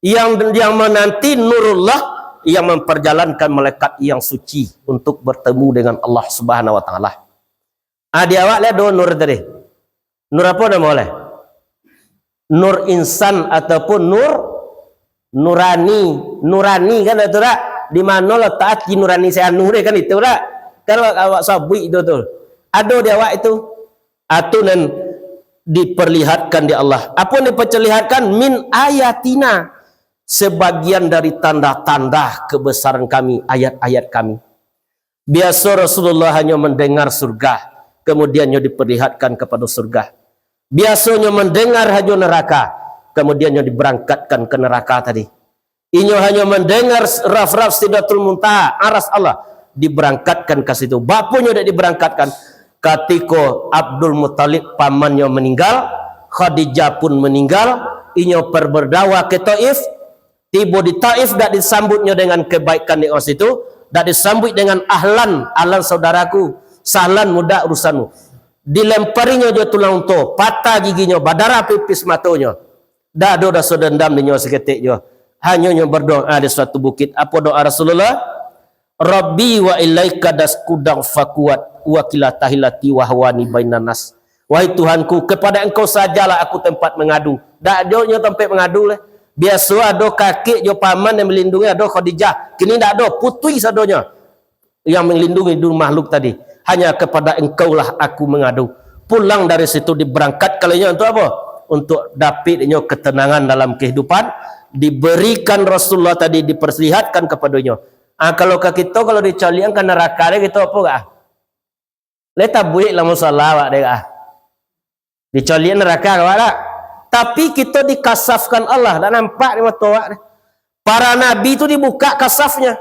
yang, yang menanti Nurullah, yang memperjalankan malaikat yang suci untuk bertemu dengan Allah Subhanahu Wa Taala. Ah, di awak lah duo nur tadi. Nur apo namo lah? Nur insan ataupun nur Nurani, nurani kan itu dak? Di mano letak ati nurani si anu deh kan itu dak? Kan awak, awak sabuik itu tu. Ado di awak itu. Atu nan diperlihatkan di Allah. Apa yang diperlihatkan? Min ayatina. Sebagian dari tanda-tanda kebesaran kami, ayat-ayat kami. Biaso Rasulullah hanyo mandangar surga, kamudian nyo diperlihatkan kapado surga. Biasonyo mandangar hanyo naraka, kamudian nyo dibarangkatkan ka naraka tadi. Inyo hanyo mandangar raf-raf Sidratul Muntaha, aras Allah, dibarangkatkan ka situ. Baa nyo dak dibarangkatkan? Katiko Abdul Muthalib pamannyo maninggal, Khadijah pun maninggal, inyo par-, berdakwah ka Taif, Tibo di Taif, dak disambuiknyo dengan kebaikan di orang situ, dak disambuik dengan ahlan, ahlan saudaraku, sahlan mudah urusanmu. Dilemparinyo jo tulang unto, patah giginyo, badarah pipis matonyo. Dak ado raso dendam dinyo saketek juo. Hanyo nyo berdoa di suatu bukit. Apo doa Rasulullah? Rabbi wa ilaika asyku dha'fi quwwati wa qillata hilati wa hawani bainan nas. Wahai Tuhanku, kepada Engkau sajalah aku tempat mangadu. Dak ado nyo tampek mangadu leh. Biaso ado kakek jo paman yang melindungi, ado Khadijah. Kini dak ado, putuih sadonyo yang melindungi dulu makhluk tadi. Hanya kepada Engkaulah aku mangadu. Pulang dari situ diberangkatkan inyo untuk apo? Untuk dapek inyo ketenangan dalam kehidupan, diberikan Rasulullah tadi, diperlihatkan kepadonyo. Ah, kalau ka kito, kalau dicaliakan ka naraka deh, kito apo gak? Lai tabuik lah musala awak deh ah. Dicaliak naraka awak dak? Tapi kito dikasafkan Allah, dak nampak di mato awak deh. Para nabi tu dibuka kasafnya.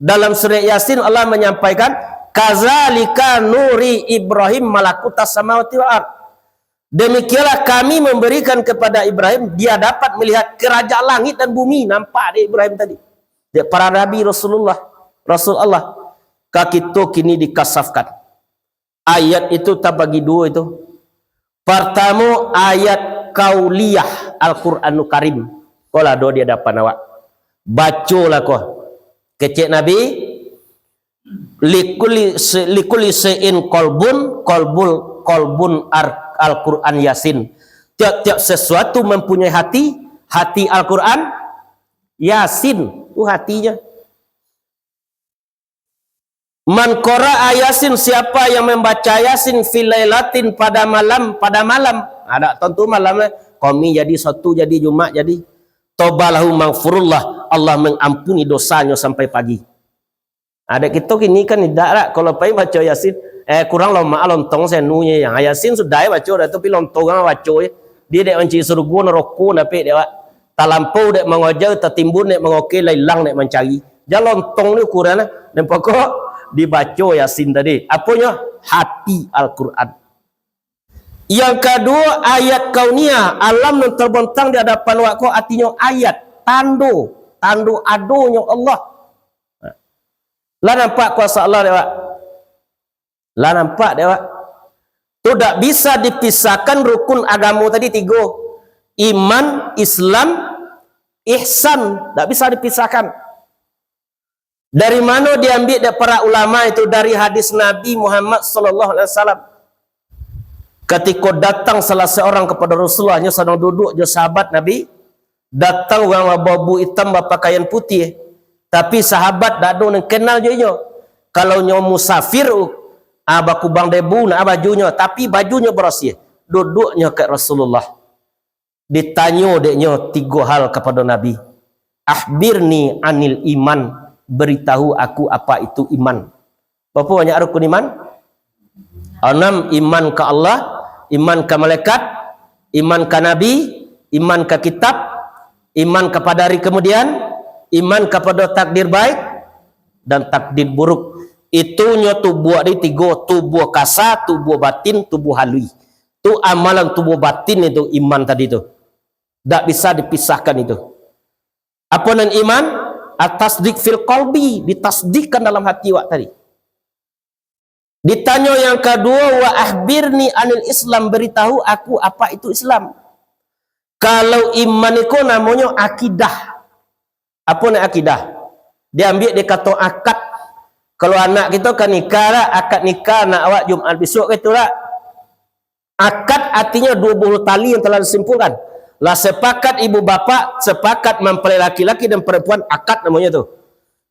Dalam surah Yasin Allah menyampaikan, "Kazalika nuri Ibrahim malakutas samawati wal ard." Demikianlah kami memberikan kepada Ibrahim, dia dapat melihat kerajaan langit dan bumi, nampak dek Ibrahim tadi. Dek para nabi Rasulullah, Rasul Allah. Ka kito kini dikasafkan. Ayat itu tabagi duo itu. Partamo, ayat kauliyah Al-Quranul Karim. Ko lah ado di adapan awak. Bacolah ko. Kecek Nabi, "Likulli se-, likulli syai'in qalbun, qalbul, qalbun ar-, Al-Quran Yasin." Tiap-tiap sesuatu mempunyai hati, hati Al-Quran Yasin. Tu hatinyo. "Man qara'a Yasin," siapa yang membaca Yasin, "fi lailatin," pada malam, pada malam. Ado tantu malam, eh. Kami jadi Sabtu, jadi Jumat, jadi. "Toba lahu maghfurullah," Allah mengampuni dosanyo sampai pagi. Ado kito kini kan indak lah, kalau pai baco Yasin, eh, kurang lomak lontong senunyo yang. Yasin sudah eh baco, dah tu pi lontong urang baco eh. Dia dek manci surugo neroko dapek dek awak. Talampau dek mangoja, tatimbun dek mangoke, lailang dek mancari. Jan lontong ni ukuran lah. Dan pokok dibaco Yasin tadi. Aponyo? Hati Al-Quran. Yang kaduo, ayat kauniyah, alam nan terbentang di adapan awak ko, artinyo ayat, tando, tando adonyo Allah. Lah nampak kuasa Allah dek awak? Lah nampak dek awak? Tu dak bisa dipisahkan rukun agamo tadi tigo. Iman, Islam, ihsan. Dak bisa dipisahkan. Dari mano diambiak dek para ulama itu? Dari hadis Nabi Muhammad sallallahu alaihi wasallam. Katiko datang salah seorang kapado Rasulullah, nyo sadang duduak jo sahabat Nabi, datang urang bababu itam, bapakaian putiah, tapi sahabat dak ado nan kenal jo inyo. Kalau nyo musafir, ah, bakubang debu nak bajunyo, tapi bajunyo barasiah. Duduaknyo ka Rasulullah. Ditanyo dek nyo tigo hal kapado Nabi. "Akhbirni anil iman," beritahu aku apa itu iman. Berapa banyak rukun iman? Anam, iman ka Allah, iman ka malaikat, iman ka nabi, iman ka kitab, iman kapado ari kemudian, iman kapado takdir baik dan takdir buruk. Itu nyo tubuah di tigo, tubuah kasa, tubuah batin, tubuah halui. Tu amalan tubuah batin itu iman tadi tu. Dak bisa dipisahkan itu. Apo nan iman? At-tasdiq fil qalbi, ditasdikkan dalam hati awak tadi. Ditanyo yang kaduo, "Wa akhbirni anil Islam," beritahu aku apa itu Islam. Kalau iman iko namonyo akidah. Apo nan akidah? Diambiak dari kato akad. Kalau anak kito ka nikah lah, akad nikah anak awak Jumaat bisuak ka itu lah. Akad artinyo duo buah tali yang telah disimpulkan. Lah sepakat ibu bapak, sepakat mempelai laki-laki dan perempuan, akad namonyo tu.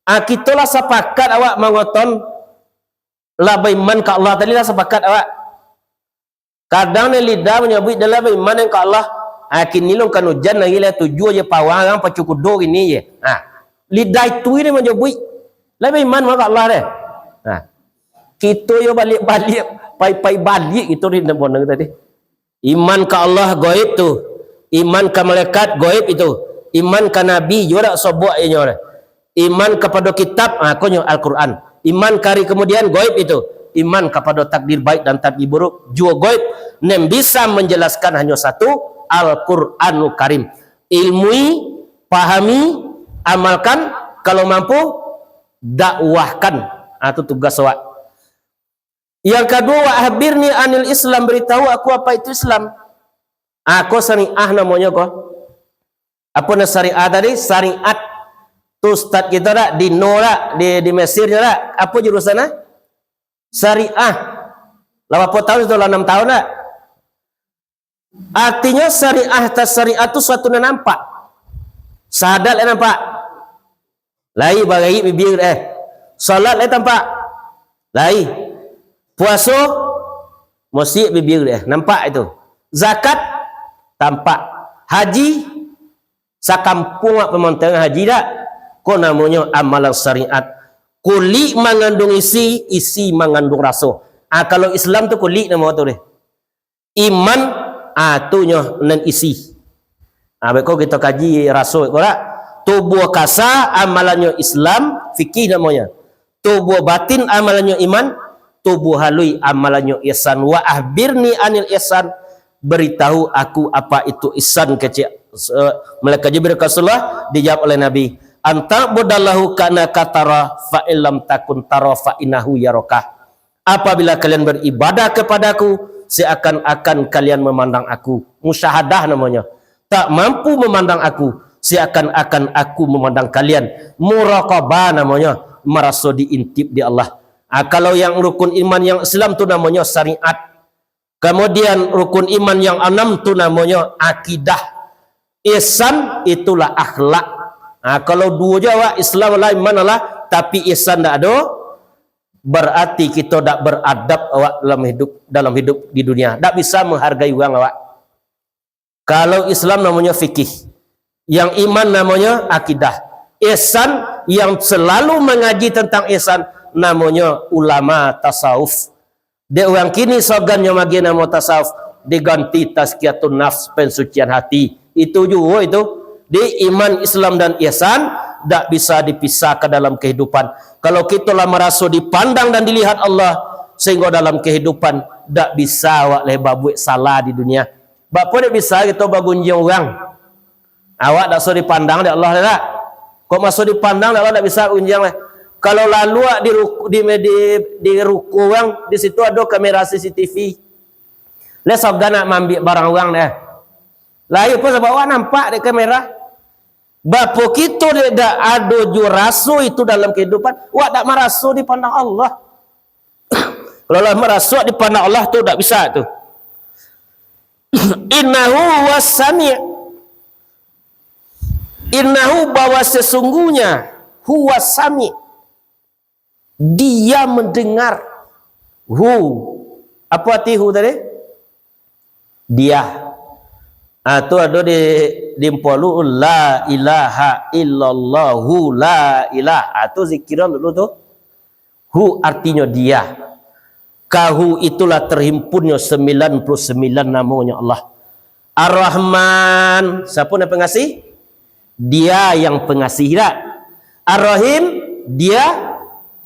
Ah, kito lah sepakat awak mangoton, lah baiman ka Allah tadi lah sepakat awak. Kadang ni lidah manyabuik dah lah baiman ka Allah. Ah, kini lun kan ujan lagi lah, tujuah je pawang, pacu kudo kini je. Ah, lidah itu ni manyabuik. Lah baiman ka Allah deh. Ah. Kito yo baliak-baliak, pai-pai baliak itu di tadi. Iman ka Allah gaib tu. Iman ka malaikat gaib itu. Iman ka nabi juo dak sobok inyo. Iman kapado kitab, ha, konyo Al-Quran. Iman ka hari kemudian gaib itu. Iman kapado takdir baik dan takdir buruk juo gaib. Nan bisa manjalaskan hanyo satu, Al-Quranul Karim. Ilmui, pahami, amalkan, kalau mampu, dakwahkan. Ha, tu tugas awak. Yang kaduo, wa akhbirni anil Islam, beritahu aku apa itu Islam. Ako syariah namonyo ko. Apo nan syariah tadi? Syariat. Tu ustaz kito dak, di no dak, di, di Mesir nyo dak? Apo jurusan ah? Syariah. Lah barapo tahun tu? Lah anam tahun dak? Artinyo syariah, atas syariat tu suatu nan nampak. Sahadat lah nampak. Lai bagarik bibia eh. Salat lai tampak. Lai. Puaso, mosik bibia eh. Nampak itu. Zakat, tampak. Haji, sakampuang awak pamantangan haji dak? Ko namonyo amalan syariat. Kulik mangandung isi, isi mangandung raso. Ah, kalau Islam tu kulik namo tu deh. Iman, ah, tu nyo nan isi. Ah, beko kito kaji raso ko dak? Tubuah kasa, amalannyo Islam, fikih namonyo. Tubuah batin, amalannyo iman. Tubuah halui, amalannyo ihsan. Wa akhbirni anil ihsan. Beritahu aku apa itu ihsan, kecek, eh, malaikat Jibril ka Rasulullah, dijawab oleh Nabi, "An ta'budallahu ka'annaka tara, fa illam takun tara, fa innahu yaraka." Apabila kalian beribadah kepada-Ku, seakan-akan kalian memandang Aku. Musyahadah namonyo. Tak mampu memandang Aku, seakan-akan Aku memandang kalian. Muraqabah namonyo, maraso diintip di Allah. Ah, kalau yang rukun iman yang Islam tu namonyo syariat. Kemudian rukun iman yang anam tu namonyo akidah. Ihsan itulah akhlak. Ah, kalau duo jo awak, Islam lah, iman lah, tapi ihsan dak ado, berarti kito dak beradab awak dalam hidup, dalam hidup di dunia. Dak bisa menghargai urang awak. Kalau Islam namonyo fikih, yang iman namonyo akidah, ihsan yang selalu mangaji tantang ihsan namonyo ulama tasawuf. Dek urang kini sogannyo magiah namo tasawuf, diganti tazkiyatun nafs, pensucian hati. Itu juo itu. Di iman, Islam, dan ihsan dak bisa dipisahkan dalam kehidupan. Kalau kito lah maraso dipandang dan dilihat Allah, sehinggo dalam kehidupan dak bisa awak lai babuek salah di dunia. Baa dak bisa kito bagunjiang urang? Awak dak so dipandang dek Allah dak? Kok maso dipandang dek Allah dak bisa bagunjiang lai? Kalau lalu awak di ruko, di, di, di ruko urang, di situ ado kamera C C T V. Lai sogan nak maambiak barang urang deh. Lai apo sabab awak nampak dek kamera? Baa kito dek dak ado juo raso itu dalam kehidupan, awak dak maraso dipandang Allah. Kalau lah maraso dipandang Allah tu dak bisa tu. Innahu huwas sami'. Innahu, bahwa sesungguhnya, huwas sami'. Dia mendengar. Hu. Apo arti hu tadi? Dia. Ah, tu ado di, di Mpolu, la ilaha illallahu la ilah. Ah, tu zikiran dulu tu. Hu artinyo Dia. Ka Hu itulah terhimpunnyo sembilan puluh sembilan namonyo Allah. Ar-Rahman, siapo nan pengasih? Dia yang pengasih, dak? Ar-Rahim, Dia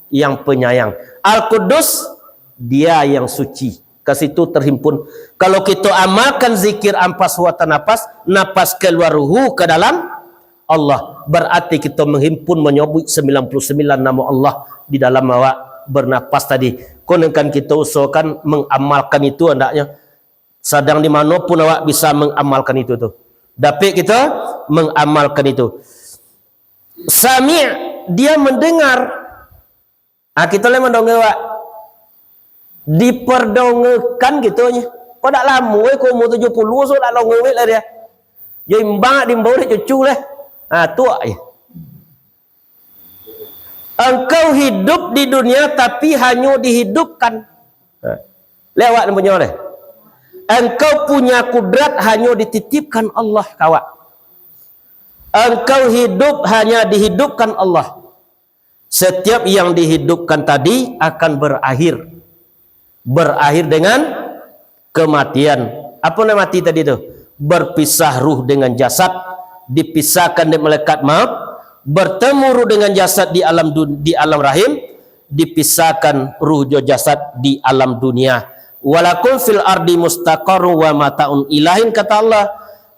yang penyayang. Al-Quddus, Dia yang suci. Ka situ terhimpun. Kalau kito amalkan zikir ampas huwa tanapas, napas kaluar hu ka dalam Allah, berarti kito menghimpun, manyabuik sembilan puluh sembilan namo Allah di dalam awak bernapas tadi. Konon kan kito usahakan mengamalkan itu andaknyo. Sadang di mano pun awak bisa mengamalkan itu tu. Dapik kito mengamalkan itu. Sami', Dia mendengar. Ah, kito lai mandonga, Pak. Dipardongakan kito nyo. Kok dak lamo, eh, kok umur tujuh puluh, so dak lamo, eh, lah dia. Yo imbang dimbau dek cucu lah. Ha, tu je. Engkau hidup di dunia tapi hanyo dihidupkan. Ha. Lewat punyo deh. Engkau punya kudrat hanyo dititipkan Allah ka awak. Engkau hidup hanya dihidupkan Allah. Setiap yang dihidupkan tadi akan berakhir. Berakhir dengan kematian. Apo nan mati tadi tu? Berpisah ruh dengan jasad, dipisahkan dek malaikat maut, bertemu ruh dengan jasad di alam dun-, di alam rahim, dipisahkan ruh jo jasad di alam dunia. "Walakum fil ardi mustaqarrun wa mataun ilahin," kata Allah,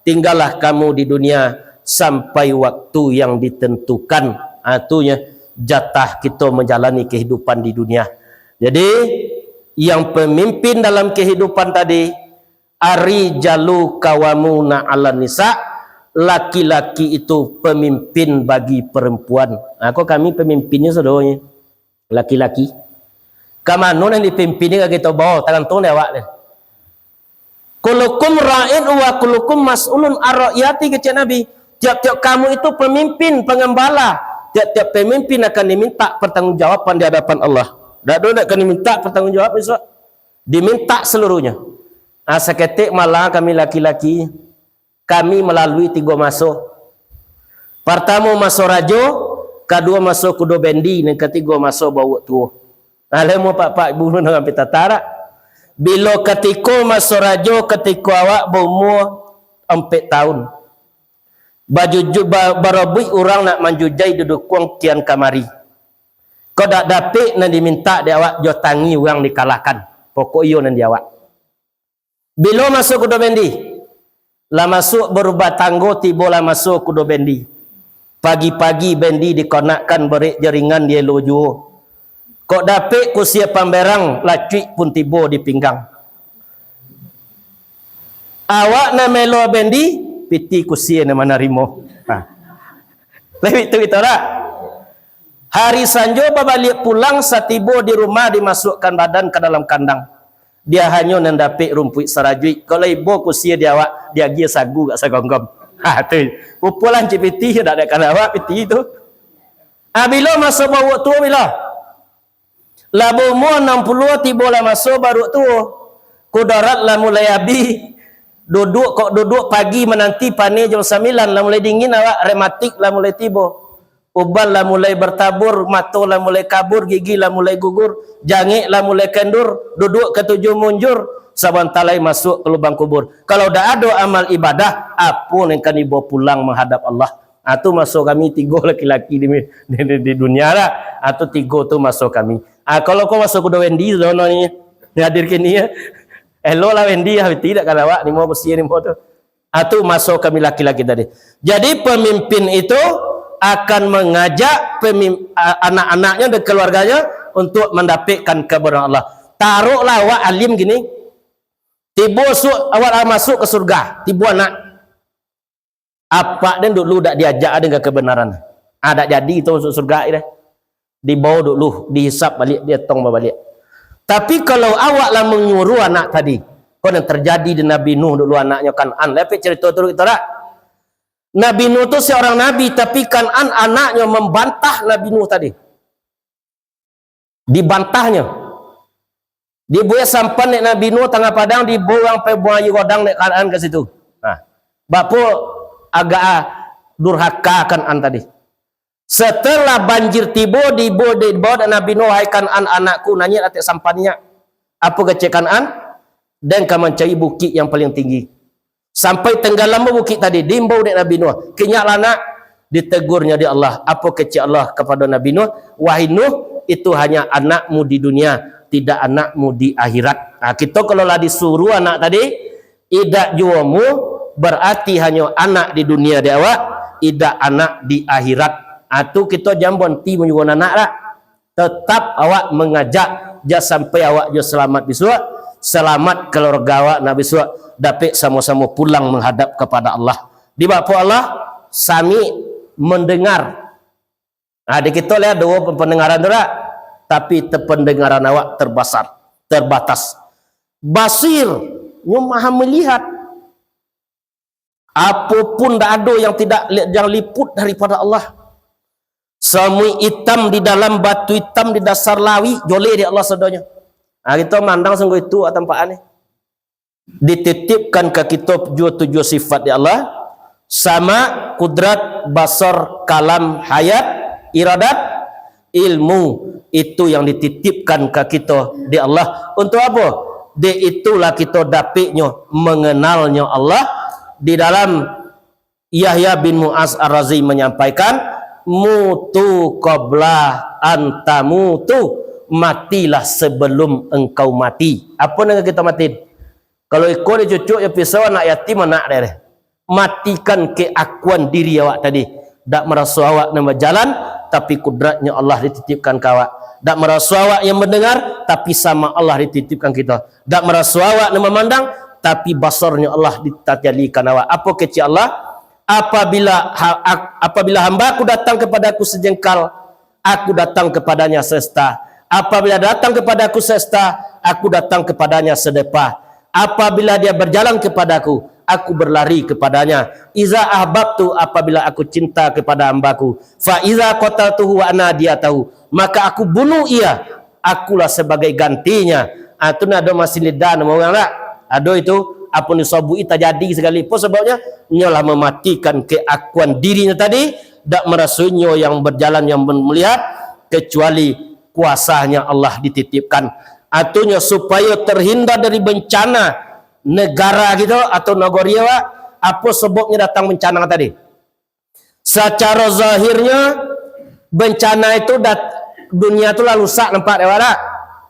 "tinggallah kamu di dunia sampai waktu yang ditentukan." Ha, tu nyo jatah kito manjalani kehidupan di dunia. Jadi, yang pemimpin dalam kehidupan tadi, "Ar-rijalu qawwamuna 'alan nisa," laki-laki itu pemimpin bagi perempuan. Ha, ko kami pemimpinnyo sadonyo, laki-laki. Ka mano nan dipimpin ni ka kito bawa, tagantuang dek awak ni. "Kullukum ra'in wa kullukum mas'ulun ar ra'iyati," kecek Nabi. Tiap-tiap kamu itu pemimpin, pengembala. Tiap-tiap pemimpin akan diminta pertanggungjawaban di hadapan Allah. Dak ado dak akan diminta pertanggungjawaban, bisuak. Diminta seluruhnya. Ah, saketek malah kami laki-laki, kami malalui tigo maso. Partamo maso rajo, kaduo maso kudo bendi, nan katigo maso bauak tuo. Nah, lai mo pak-pak ibu nan ampia tatarak. Bilo katiko maso rajo, katiko awak baumua ampek taun. Bajuju-, ba-, barabuik urang nak manjujai dudukuang kian kamari. Kok dak dapek nan dimintak di awak, jo tangi urang dikalahkan. Pokok iyo nan di awak. Bilo maso kudo bendi? Lah masuak barubah tanggo, tibo lah maso kudo bendi. Pagi-pagi bendi dikonakkan barek jaringan dielo juo. Kok dapek kusia pamberang, lacuik pun tibo di pinggang. Awak nan maelo bendi, pitih kusia nan manarimo. Ha. Lewat tu kito lah. Hari sanjo babaliak pulang, satibo di rumah dimasuakkan badan ka dalam kandang. Dia hanyo nan dapek rumpuik sarajuik. Kalau ibo kusia di awak, diagiah sagu gak sagonggom. Ha, tu. Pupualah cik pitih, dak ado kan awak pitih tu. Ah, bilo maso bauak tuo bilo? Lah baumua anam puluah, tibo lah maso baruak tuo. Kudarat lah mulai abih. Duduk kok duduk pagi mananti paneh jam sambilan, lah mulai dingin awak, rematik lah mulai tibo. Uban lah mulai bertabur, mato lah mulai kabur, gigi lah mulai gugur, jangek lah mulai kendur, duduk katuju munjur, sabanta lai masuak ka lubang kubur. Kalau dak ado amal ibadah, apo nan ka dibawa pulang mahadap Allah? Ah, tu maso kami tigo laki-laki di, di, di, di dunia lah. Ah, tu tigo tu maso kami. Ah, kalau ko maso kudo Wendy, zono ni, hadir kini ya. Elo lah Wendy, ah, tidak kan awak, ni mau bersih ni mau tu. Ah, tu maso kami laki-laki tadi. Jadi, pemimpin itu akan mengajak pemim-, a-, anak-anaknya dan keluarganya untuk mendapatkan kebenaran Allah. Taruhlah awak alim gini, tibo su-, awak lah masuk ke surga, tibo anak. Apak den dulu dak diajak dengan kebenaran. Ah, dak jadi tu masuk surga dah. Dibawa dulu, dihisap balik, dietong babaliak. Tapi kalau awak lah manyuruh anak tadi, ko nan terjadi di Nabi Nuh dulu anaknyo Kan'an. Lah, pek cerita tu kita dak? Nabi Nuh tu seorang nabi, tapi Kan'an anaknyo membantah Nabi Nuh tadi. Dibantahnyo. Dibuek sampan dek Nabi Nuh tangah padang, dibuang pai buang aia godang dek Kan'an ka situ. Nah, bapo agak, ah, durhaka Kan'an tadi. Setelah banjir tibo, dibo-, dibawa dek Nabi Nuh, "Hai Kan'an anakku, nanyek atek sampan nyak." Apo kecek Kan'an? "Den ka mancari bukik yang paling tinggi." Sampai tenggalam bukik tadi, diimbau dek Nabi Nuh. "Kinyaklah, nak." Ditegurnyo dek Allah. Apo kecek Allah kepada Nabi Nuh? "Wahai Nuh, itu hanya anakmu di dunia, tidak anakmu di akhirat." Nah, kito kalau lah disuruh anak tadi, idak juo mu, berarti hanyo anak di dunia dek awak, idak anak di akhirat. Ah, tu kito jan baranti manyuruh anak lah. Tetap awak mangajak, jan sampai awak juo salamat bisuak, salamat kaluarga awak nak bisuak, dapek samo-samo pulang manghadap kapada Allah. Di bapo Allah, sami mandangar. Ah, di kito lah duo pandangaran tu lah, tapi te-, pandangaran awak terbasar, terbatas. Basir, nyo maha malihat. Apo pun ndak ado yang tidak, yang liput daripada Allah. Samui itam di dalam, batu itam di dasar lauik, joleh di Allah sadonyo. Ha, kito mandang sungguh itu tampakan ni. Dititipkan ka kito tujuah-tujuah sifat di Allah, sama, kudrat, basar, kalam, hayat, iradat, ilmu. Itu yang dititipkan ka kito di Allah. Untuk apo? Dek itulah kito dapiknyo, mengenalnyo Allah. Di dalam Yahya bin Mu'az Ar-Razi manyampaikan, "Mutu qabla an tamutu," matilah sebelum engkau mati. Apo nan ka kito mati? Kalau iko dicucuk jo pisau, anak yatim, anak deh. Matikan keakuan diri awak tadi. Dak maraso awak nan bajalan, tapi kudratnyo Allah dititipkan ka awak. Dak maraso awak yang mendengar, tapi sama Allah dititipkan kito. Dak maraso awak nan mamandang, tapi basarnyo Allah ditatalikan awak. Apo kecek Allah? Apabila ha-, ak-, apabila hamba-Ku datang kepada-Ku sejengkal, Aku datang kepadanya sesta. Apabila datang kepada-Ku sesta, Aku datang kepadanya sedepa. Apabila dia berjalan kepada-Ku, Aku berlari kepadanya. Iza ahbabtu, apabila Aku cinta kepada hamba-Ku, fa iza qataltuhu wa ana diyatahu, maka Aku bunuh ia, Akulah sebagai gantinya. Ah, tu nak ado masin lidah namo urang tak? Ado itu, apo ni sobuik tajadi segala. Apo sebabnya? Nyo lah mematikan keakuan dirinyo tadi, dak maraso nyo yang berjalan, yang melihat, kecuali kuasanya Allah dititipkan. Atunyo supayo terhindar dari bencana negara kito atau nagori awak, apo sebabnya datang bencana tadi? Sacaro zahirnyo, bencana itu dat-, dunia tu lah rusak nampak dek awak dak?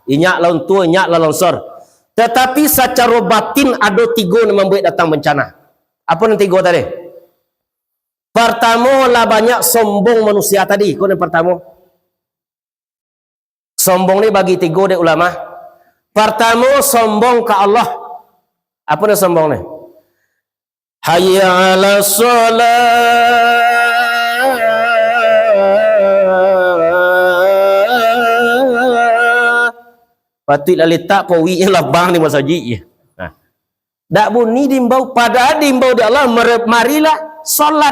Inyak lah runtuah, inyak lah longsor. Tetapi sacaro batin ado tigo nan mambuek datang bencana. Apo nan tigo tadi? Partamo, lah banyak sombong manusia tadi. Ko nan partamo. Sombong ni bagi tigo dek ulama. Partamo, sombong ka Allah. Apo nan sombong ni? Hayya 'alas shalah. Patuik lah letak pawiknyo labang di masajik je. Nah. Dak bunyi diimbau, padahal diimbau dek Allah, mere-, marilah salat.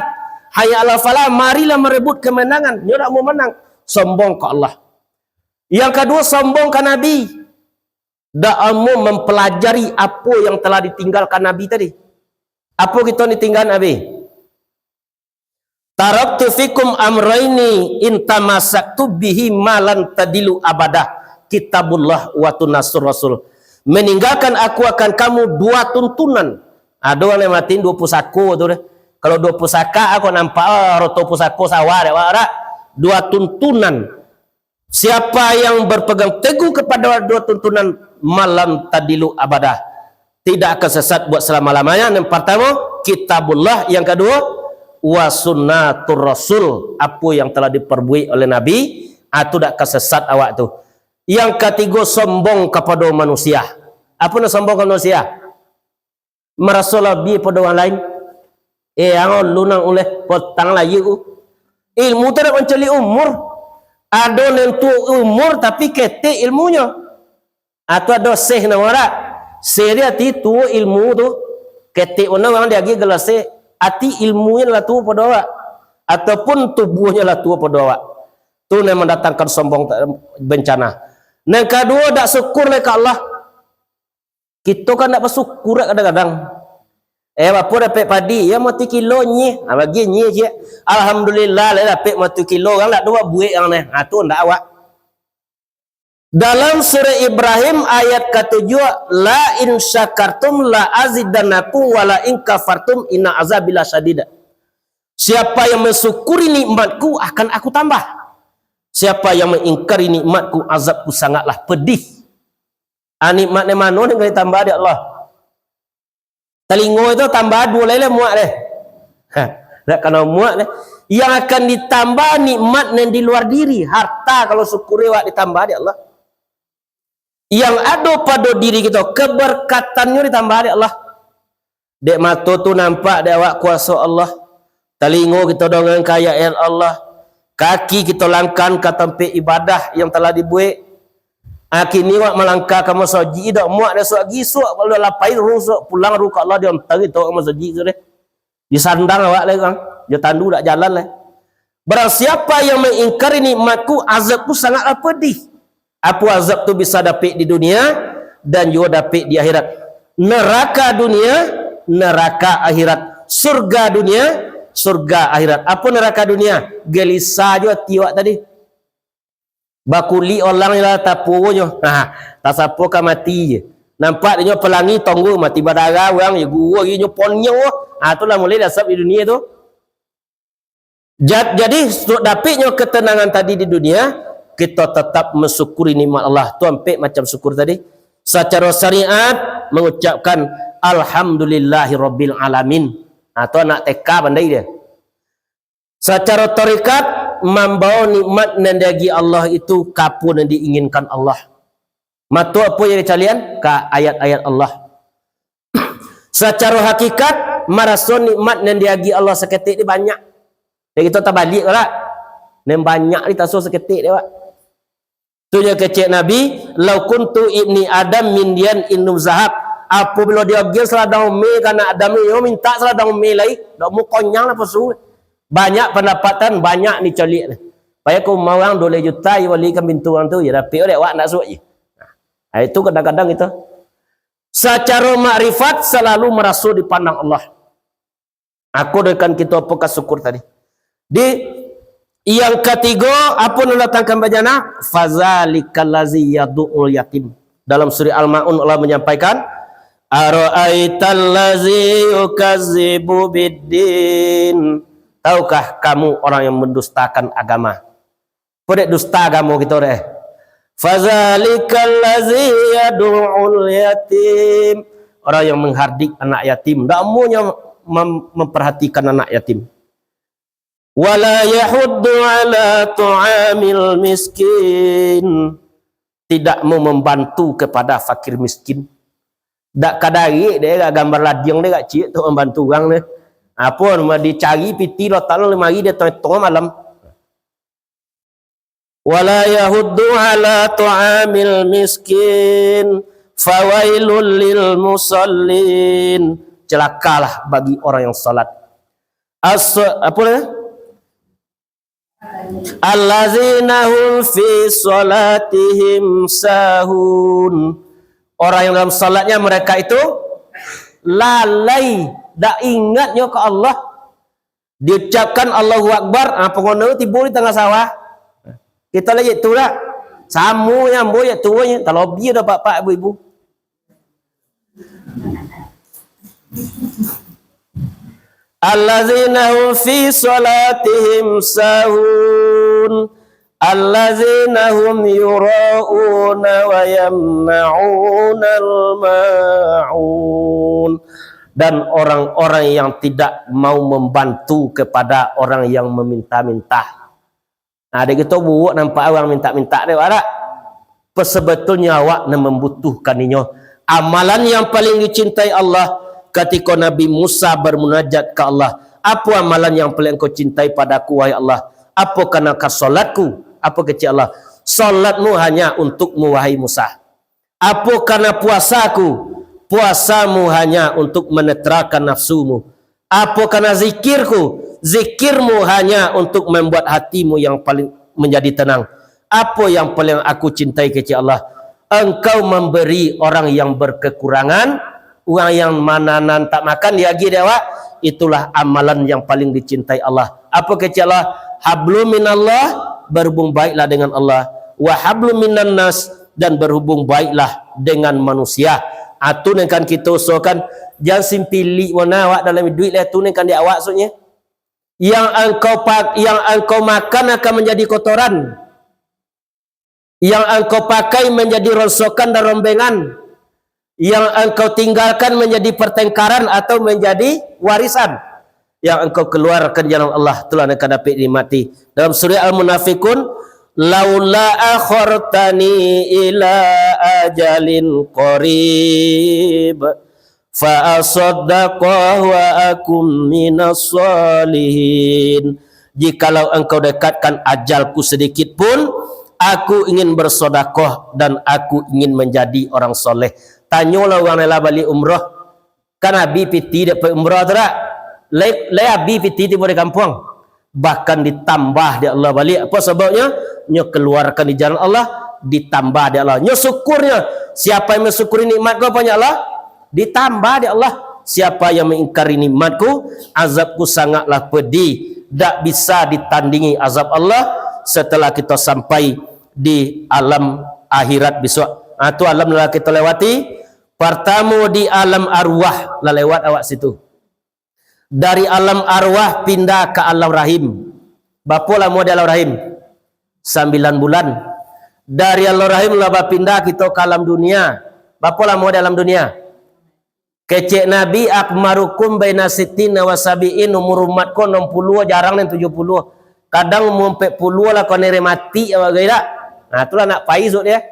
Hayya 'alal falah, marilah marebut kemenangan. Nyo dak mau menang. Sombong ka Allah. Yang kaduo, sombong ka Nabi. Dak mau mempelajari apo yang telah ditinggalkan Nabi tadi. Apo kito ditinggal Nabi? "Taraktu fikum amraini in tamasaktu bihi ma lan tadilu abadah, kitabullah wa sunnatun rasul." Meninggalkan aku akan kamu dua tuntunan. Ado urang nan matiin duo pusako tu deh. Kalau duo pusako, aku nampak, oh, roto pusako sawah dek awak dak? Dua tuntunan. Siapa yang berpegang teguh kepada dua tuntunan, ma lan tadilu abadah, tidak akan sesat buat selama-lamanya. Yang pertama, kitabullah. Yang kedua, wa sunnatur rasul, apa yang telah diperbuat oleh Nabi, ah, tu dak akan sesat awak tu. Yang ketiga, sombong kepada manusia. Apa nak sombong kepada manusia? Maraso labiah pado urang lain. Eh, ang lu nan uleh potang layu. Ilmu tu dak mancaliak umur. Ado nan tuo umur tapi ketek ilmunyo. Atau ado syekh namo dak? Syekh di ati tuo ilmu tu. Ketek bana urang diagiah gelar syekh. Ati ilmunyo lah tuo pado awak. Ataupun tubuahnyo lah tuo pado awak. Tu nan mandatangkan sombong, bencana. Nan kaduo, dak syukur lai ka Allah. Kito kan dak basyukur kadang-kadang. Eh, bapo dapek padi, yo, mati kilo nyeh. Ha, bagi nyeh ciek. Alhamdulillah, lah dapek mati kilo, urang dak ado buek urang neh. Ha, tu ndak awak. Dalam surah Ibrahim ayat katujuah, "La in syakartum la azidannakum wa la in kafartum inna azabi lasyadid." Siapa yang mensyukuri nikmatku akan aku tambah. Siapa yang mengingkari nikmatku, azabku sangatlah pedih. Ah, nikmat nan mano nan ka ditambah dek Allah? Talingo itu tambah duo lai lah muak deh. Ha, dak kanai muak deh. Yang akan ditambah nikmat nan di luar diri, harta kalau syukuri awak ditambah dek Allah. Yang ado pado diri kito, keberkatannyo ditambah dek Allah. Dek mato tu nampak dek awak kuaso Allah. Talingo kito dongankan ayat-ayat Allah. Kaki kito langkahkan ka tampek ibadah yang telah dibuek. Ah, kini awak malangkah ka masajik, dak muak dek suak gisuk, kalau lapai rusuak pulang ruh ka Allah, diontak kito ka masajik tu deh. Disandang awak lai, Bang. Jo tandu dak jalan lai. Barang siapa yang mengingkari nikmatku, azabku sangatlah pedih. Apo azab tu bisa dapik di dunia, dan juo dapik di akhirat. Neraka dunia, neraka akhirat. Surga dunia, surga akhirat. Apo neraka dunia? Gelisah jo ati awak tadi. Bakulik olang lah tapuonyo. Ha, tasapo ka mati je. Nampak inyo pelangi tonggo mati badarah urang je. Guo inyo ponyong. Ha, tu lah mulai asap di dunia tu. Jad-, jadi, untuk dapiknyo ketenangan tadi di dunia, kito tetap mensyukuri nikmat Allah. Tu ampek macam syukur tadi. Sacaro syariat, mengucapkan, "Alhamdulillahirabbil alamin." Ha, tu anak T K pandai dia. Sacaro tarekat, mambawa nikmat nan diagiah Allah itu ka apo nan diinginkan Allah. Mato apo yang dicalian? Ka ayat-ayat Allah. Sacaro hakikat, maraso nikmat nan diagiah Allah saketek ni banyak. Jadi kito tabaliak lah. Nan banyak ni taso saketek dek awak. Tu nyo kecek Nabi, "Lau kuntu ibni Adam mindian inum zahab." Apabilo diagiah saladang umeh ka anak Adam ni, yo mintak saladang umeh lai. Dak mau konyang lah pasu. Banyak pandapatan, banyak ni caliak ni. Payah ka umah urang duo baleh juta, yo balikan pintu urang tu, yo dapek dek awak, ndak suok je. Ha, itu kadang-kadang kito. Sacaro makrifat salalu maraso dipandang Allah. Ako dengan kito apo ka syukur tadi. Di yang katigo, apo nan datangkan bajana? "Fazalikallazi yadu'ul yatim." Dalam surah Al-Maun Allah menyampaikan, "Ara'aitallazi yukazzibu biddin." Tahukah kamu orang yang mendustakan agama? Apo dek dusta agamo kito dek? "Fazalikallazi yadu'ul yatim." Orang yang menghardik anak yatim. Dak amunyo mem-, memperhatikan anak yatim. "Wala yahuddu ala ta'amil miskin." Tidak mau membantu kepada fakir miskin. Dak kadarik dek gambar ladiang dek ciek tu membantu urang dek. Apo, dicari piti lo talang limari dia tengah malam. "Wala yahuddu ala ta'amil miskin, fawailul lil musallin." Celakalah bagi orang yang salat. As-, apa dia? "Allazina hum fi salatihim sahun." Orang yang dalam salatnya mereka itu lalai, dak ingatnyo ka Allah. Diucapkan Allahu Akbar, ah, pangono tibo di tangah sawah. Kito lah cak tu lah. Samo nyo ambo cak tu nyo, talobiah dah pak-pak ibu-ibu. "Allazina hum fi salatihim sahun." "Allazina hum yura'una wa yamna'unal ma'un." Dan orang-orang yang tidak mau membantu kepada orang yang meminta-minta. Nah, dek kito buruak nampak urang minta-minta dek awak dak? Sebetulnyo awak nan mambutuhkan inyo. Amalan yang paling dicintai Allah, katiko Nabi Musa bermunajat ka Allah, "Apo amalan yang paling Engkau cintai padaku, wahai Allah?" "Apo kana ka salatku?" Apo kecek Allah? "Salatmu hanya untukmu, wahai Musa." "Apo kana puasaku?" "Puasamu hanya untuk meneterakan nafsumu." "Apo kana zikirku?" "Zikirmu hanya untuk membuat hatimu yang paling menjadi tenang." "Apo yang paling aku cintai," kecek Allah, "Engkau memberi orang yang berkekurangan, urang yang mananan tak makan diagiah dek awak, itulah amalan yang paling dicintai Allah." Apo kecek Allah? "Hablum minallah," berhubung baiklah dengan Allah. "Wa hablum minannas," dan berhubung baiklah dengan manusia. Ah, tu nan kan kito usahakan, jan simpilik mona awak dalam iduik lah, tu nan kan di awak maksudnyo. Yang engkau pak-, yang engkau makan akan menjadi kotoran. Yang engkau pakai menjadi ronsokan dan rombengan. Yang engkau tinggalkan menjadi pertengkaran atau menjadi warisan. Yang engkau keluarkan jalan Allah, itulah yang akan dapik dinikmati. Dalam surah Al-Munafiqun, "Laula akhartani ila ajalin qarib, fa asaddaqa wa akum minas salihin." "Jikalau engkau dekatkan ajalku sedikit pun, aku ingin bersodakoh dan aku ingin menjadi orang soleh." Tanyolah urang nan lah baliak umroh. Kan abih piti dek pai umroh tu dak? Lai, lai abih pitih tibo di kampuang. Bahkan ditambah dek Allah baliak. Apa sababnyo? Nyo kaluarkan di jalan Allah, ditambah dek Allah. Nyo syukurnyo. Siapa yang mensyukuri nikmat-Ku, apa nyo Allah? Ditambah dek Allah. Siapa yang mengingkari nikmat-Ku, azab-Ku sangatlah pedih. Dak bisa ditandingi azab Allah setelah kita sampai di alam akhirat besok. Ha, tu alam lah kita lewati. Partamo di alam arwah, lah lewat awak situ. Dari alam arwah pindah ka alam rahim. Bapo lamo di alam rahim? Sambilan bulan. Dari alam rahim lah bapindah kito ka alam dunia. Bapo lamo di alam dunia? Kecek Nabi, "Akmarukum baina sittina wa sabiin," umur umat ko anam puluah, jarang nan tujuah puluah. Kadang umur ampek puluah lah, kau nere mati awak gai dak. Nah, itulah nak pai suak dia.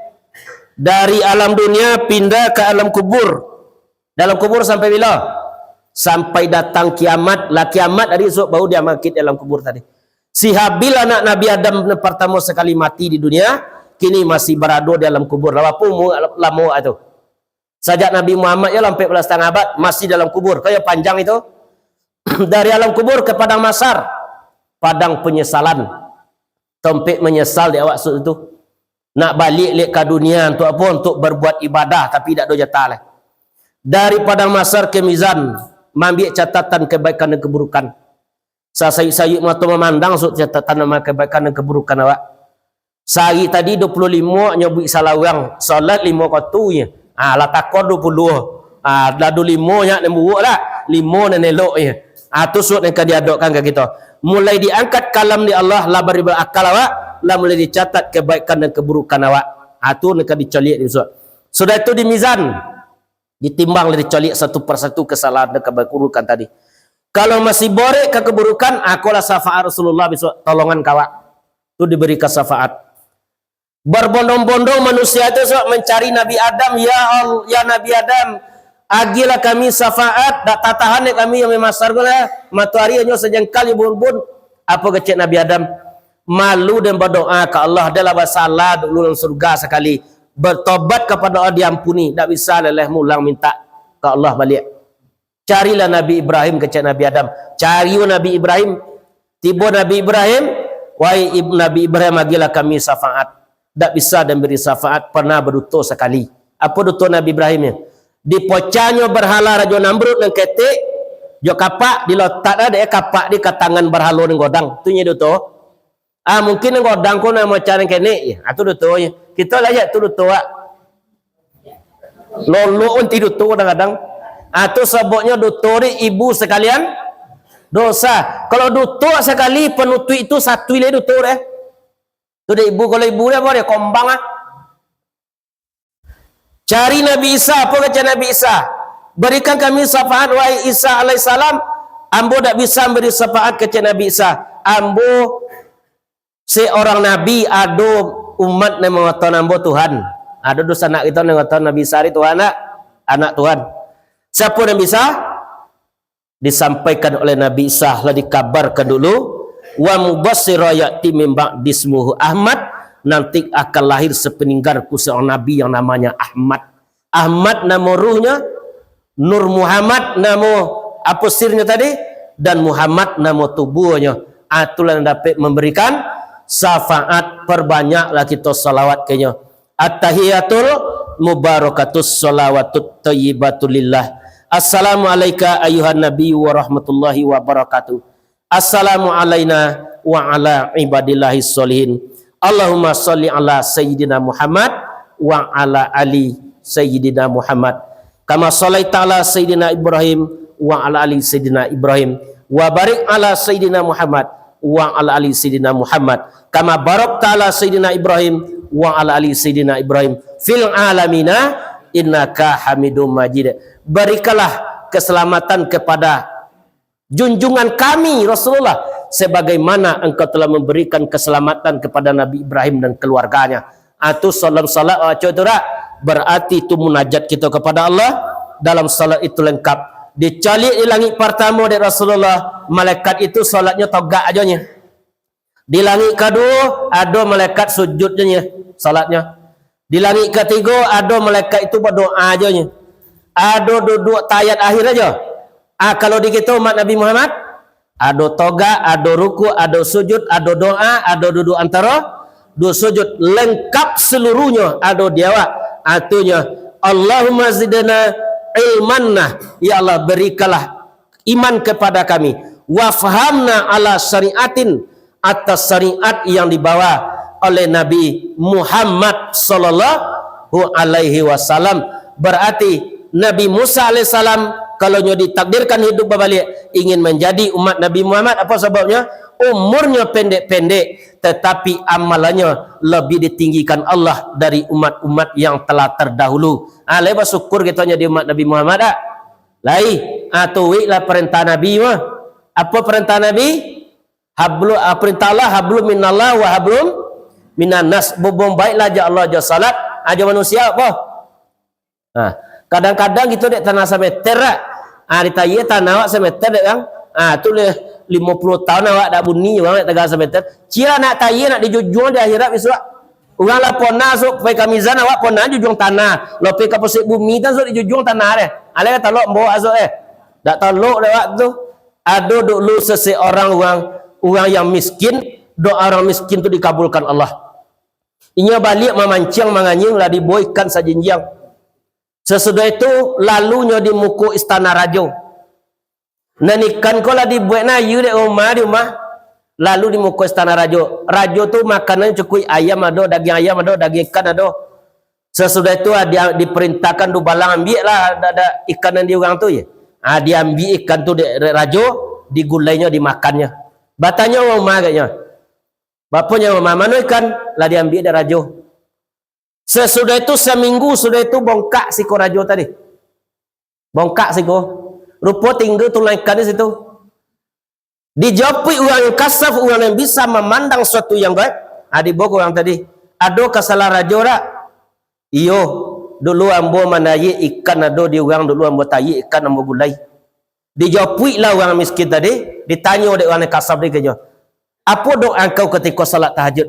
Dari alam dunia pindah ka alam kubur. Dalam kubur sampai bila? Sampai datang kiamat. Lah kiamat tadi, esok baru dia bangkit dalam kubur tadi. Si Habil anak Nabi Adam nan partamo sakali mati di dunia, kini masih barado di alam kubur. Lah, bapo umur lamo tu? Sajak Nabi Muhammad yo lah ampek baleh satangah abad, masih dalam kubur. Kaya panjang itu. Dari alam kubur ke padang mahsyar, padang penyesalan. Tampek menyesal di awak suak tu. Nak baliak lek ka dunia, untuk apo? Untuk berbuat ibadah, tapi dak ado jatah lai. Dari padang mahsyar ke mizan, maambiak catatan kebaikan dan keburukan. Sasayuik-sayuik mato mamandang suak catatan amal kebaikan dan keburukan awak. Sahari tadi dua puluah limo nyo buek salawang, salat limo wakatu nyo. Ah, lah takor dua puluah. Ah, lah dua limo nyo nan buruak lah, limo nan elok nyo. Ah, tu suak nan ka diadokkan ka kito. Mulai diangkat kalam di Allah, lah bari barakal awak, lah mulai dicatat kebaikan dan keburukan awak. Ah, tu nan ka dicaliak di suak. Sudah itu di mizan, ditimbang lah dicaliak satu persatu kesalahan dan keburukan tadi. Kalau masih borek ka keburukan, ah, ko lah syafaat Rasulullah besok, tolongan ka awak. Tu diberikan syafaat. Berbondong-bondong manusia tu, suak, mancari Nabi Adam, "Ya Al-, ya Nabi Adam, agiahlah kami syafaat, dak tatahan dek kami yang mamasar ko lah, matoari hanyo sajengkal jo bun-bun." Apo kecek Nabi Adam? Malu dan badoa ka Allah, adalah basalah dulu dalam surga sakali. Bertobat kapado Allah, diampuni, dak bisa leleh mulang mintak ka Allah baliak. Carilah Nabi Ibrahim, kecek Nabi Adam. Cari Nabi Ibrahim. Tibo Nabi Ibrahim, "Wahai Ib-, Nabi Ibrahim, agiahlah kami syafaat." Dak bisa dan beri syafaat, pernah baduto sakali. Apo duto Nabi Ibrahim nyo? Dipocahnyo berhala Rajo Namrud nan ketek, jo kapak, dilotaklah dek kapak di ka tangan berhalo nan godang. Tu nyo duto. Ah, mungkin nan godang ko nan macam nan kenek, ah, tu duto nyo. Kito lah tu duto, ah. Lolok pun ti duto kadang-kadang. Ah, tu sababnyo duto di ibu sekalian dosa. Kalau duto sakali, panutuik tu satu lai duto deh. Tu dek ibu, kalau ibu dia apa dia? Kombang ah. Cari Nabi Isa, apo kecek Nabi Isa? "Berikan kami syafaat, wahai Isa alaihissalam." "Ambo dak bisa memberi syafaat," kecek Nabi Isa. "Ambo seorang nabi, ado umat nan mangaton ambo Tuhan." Ado dunsanak kito nan mangaton Nabi Isa ari Tuhan, nak? Anak Tuhan. Siapo nan bisa? Disampaikan oleh Nabi Isa, lah dikabarkan dulu, "Wa mubasyira ya'ti min ba'di ismuhu Ahmad," nanti akan lahir sepeninggalku seorang nabi yang namanya Ahmad. Ahmad namo ruhnyo, Nur Muhammad namo apo sirnyo tadi, dan Muhammad namo tubuahnyo. Ah, itulah yang dapek memberikan syafaat, perbanyaklah kito salawat ka inyo. At-tahiyatul mubarakatus salawatut thayyibatu lillah. Assalamu alaika ayyuhan nabi wa rahmatullahi wa barakatuh. Assalamu alaina wa ala ibadillahis sholihin. Allahumma sholli ala sayyidina Muhammad wa ala ali sayyidina Muhammad. Kama shallaita ala sayyidina Ibrahim wa ala ali sayyidina Ibrahim. Wa barik ala sayyidina Muhammad wa ala ali sayyidina Muhammad. Kama barakta ala sayyidina Ibrahim wa ala ali sayyidina Ibrahim fil alamina innaka Hamidum Majid. Berikanlah keselamatan kepada junjungan kami Rasulullah, sebagaimana Engkau telah memberikan keselamatan kepada Nabi Ibrahim dan keluarganya. Ah, tu salam salat baco tu dak? Berarti tu munajat kita kepada Allah dalam salat itu lengkap. Dicaliak di langit pertama dek Rasulullah, malaikat itu salatnya togak aja nya. Di langit kedua, ado malaikat sujud je nya, salatnya. Di langit ketiga, ado malaikat itu berdoa aja nya. Ado duduk tahiyat akhir aja. Ah, kalau di kito umat Nabi Muhammad, ado togak, ado rukuk, ado sujud, ado doa, ado duduk antaro duo sujud, lengkap seluruhnyo ado di awak. Artinyo, Allahumma zidna ilman, nah, ya Allah, berikanlah iman kepada kami. Wafhamna ala syariatin, atas syariat yang dibawa oleh Nabi Muhammad sallallahu alaihi wasallam. Berarti Nabi Musa alaihissalam, kalau nyo ditakdirkan hidup babaliak, ingin menjadi umat Nabi Muhammad. Apa sababnyo? Umurnyo pendek-pendek, tetapi amalannyo lebih ditinggikan Allah dari umat-umat yang telah terdahulu. Ah, lai basyukur kito jadi umat Nabi Muhammad, tak? Lai, ah, tuiklah perintah Nabi mah. Apa perintah Nabi? Hablu, ah, perintah Allah, hablum minallah wa hablum minannas. Bubuang baiklah jo Allah, jo salat, ah, jo manusia apa? Nah, kadang-kadang kito dek tanah sameter, tak? Ah, ditayie tanah awak sameter dek, Bang. Ah, tu leh limo puluah tahun awak dak buni, Bang, dek tagal sameter. Cia nak tayie, nak dijujuang di akhirat bisuak. Urang lah ponah, sok, pai ka mizan, awak ponah jujuang tanah. Lo pai ka pusek bumi, tan sok dijujuang tanah deh. Alai ka talok mbok asok deh. Dak talok dek awak tu. Ado dulu seseorang urang, urang yang miskin, doa urang miskin tu dikabulkan Allah. Inyo baliak mamanciang, manganyiang, lah dibawa ikan sajinjiang. Sasudah itu, lalu nyo di muko istana rajo. Nan ikan ko lah dibuek na aia dek rumah, di rumah. Lalu di muko istana rajo. Rajo tu makanan cukuik, ayam ado, dagiang ayam ado, dagiang ikan ado. Sasudah itu, ah, dia diperintahkan dubalang, "Ambiaklah dak, dak ikan nan di urang tu," ya. Ah, diambiak ikan tu dek, dek rajo, digulainyo, dimakannyo. Batanyo urang rumah agaknyo, "Bapo nyo, rumah, mano ikan?" Lah diambiak dek rajo. Sasudah itu, saminggu sudah itu, bongkak siko rajo tadi. Bongkak siko. Rupo tingga tulang ikan di situ. Dijapuik urang yang kasaf, urang yang bisa mamandang suatu yang gaib. Ha, dibawa ka urang tadi. "Ado kasalahan rajo dak?" "Iyo, dulu ambo manayik ikan ado di urang, dulu ambo tayik ikan, ambo gulai." Dijapuiklah urang miskin tadi, ditanyo dek urang yang kasaf tadi ka inyo, "Apo doa angkau katiko salat tahajud?"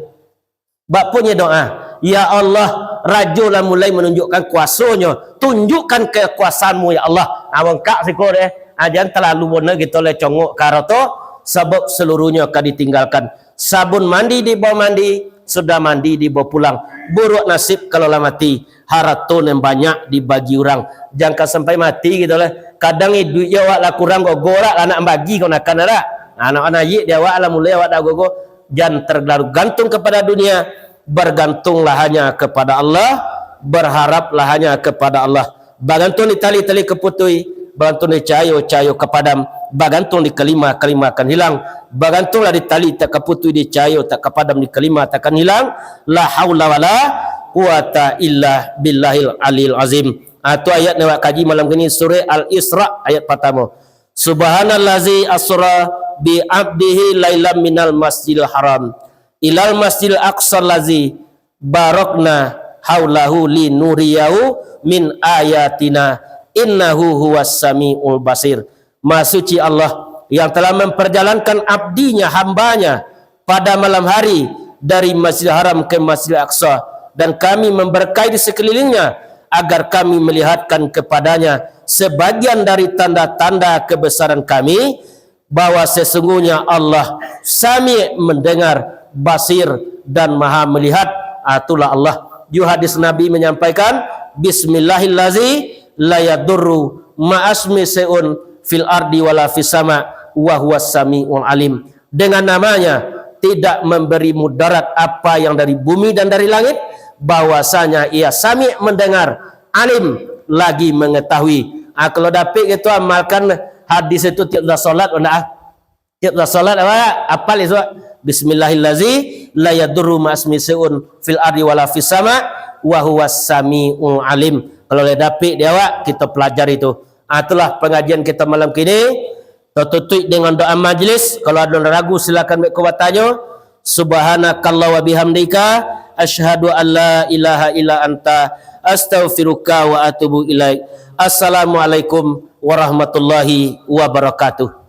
Bak punyo doa, "Ya Allah, rajo lah mulai manunjukkan kuaso-Nyo, tunjukkan kekuasaan-Mu, ya Allah." Ha, bongkak siko deh. Ha, jan talalu bona kito lai congok ka harato, sabab saluruhnyo ka ditinggalkan. Sabun mandi dibawa mandi, sudah mandi dibawa pulang. Buruak nasib kalau lah mati, harato nan banyak dibagi urang. Jan ka sampai mati kito lai. Kadang iduik jo awak lah kurang gogo dak, lah nak bagi kamanakan dak? Ha, nak nayik di awak lah mulai awak dak gogo. Jan terlalu gantung kepada dunia, bergantunglah hanya kepada Allah, berharaplah hanya kepada Allah. Bagantung di tali, tali kaputui, bagantung di cahayo, cahayo ka padam, bagantung di kalima, kalima akan hilang. Bagantunglah di tali tak kaputui, di cahayo tak ka padam, di kalima tak akan hilang. La haula wala quwata illa billahil aliyil azim. Ah, tu ayat nan awak kaji malam kini, surah Al-Isra, ayat partamo. Subhanallazi asra bi abdihi lailam minal masjidil haram ilal masjidil aqsa lazi barakna haulahu linuriyahu min ayatina, innahu huwas samiul basir. Maha suci Allah yang telah memperjalankan abdinya, hambanya, pada malam hari dari Masjidil Haram ke Masjidil Aqsa, dan Kami memberkahi di sekelilingnya, agar Kami melihatkan kepadanya sebagian dari tanda-tanda kebesaran Kami, bahwa sesungguhnya Allah Sami' mendengar, Basir, dan Maha Melihat. Ah, itulah Allah. Di hadis Nabi menyampaikan, "Bismillahillazi la yadurru ma'asmi se'un fil ardi wala fis sama, wa huwas sami'ul alim." Dengan namanya, tidak memberi mudarat apa yang dari bumi dan dari langit, bahwasanya Ia Sami' mendengar, Alim, lagi mengetahui. Ah, kalau dapik gitu, amalkan hadis itu tiap dah solat, ndak ah? Tiap dah solat, awak apal itu, "Bismillahillazi la yadurru ma'asmi se'un fil ardi wala fis sama, wa huwas sami'ul alim." Kalau lah dapik di awak, kita pelajari itu. Ah, itulah pengajian kita malam kini. Tatutuik dengan doa majlis. Kalau ada yang ragu, silakan baik ko batanyo. Subhanakallah wa bihamdika, asyhadu an la ilaha illa anta, astaghfiruka wa atubu ilaik. Assalamualaikum warahmatullahi wabarakatuh.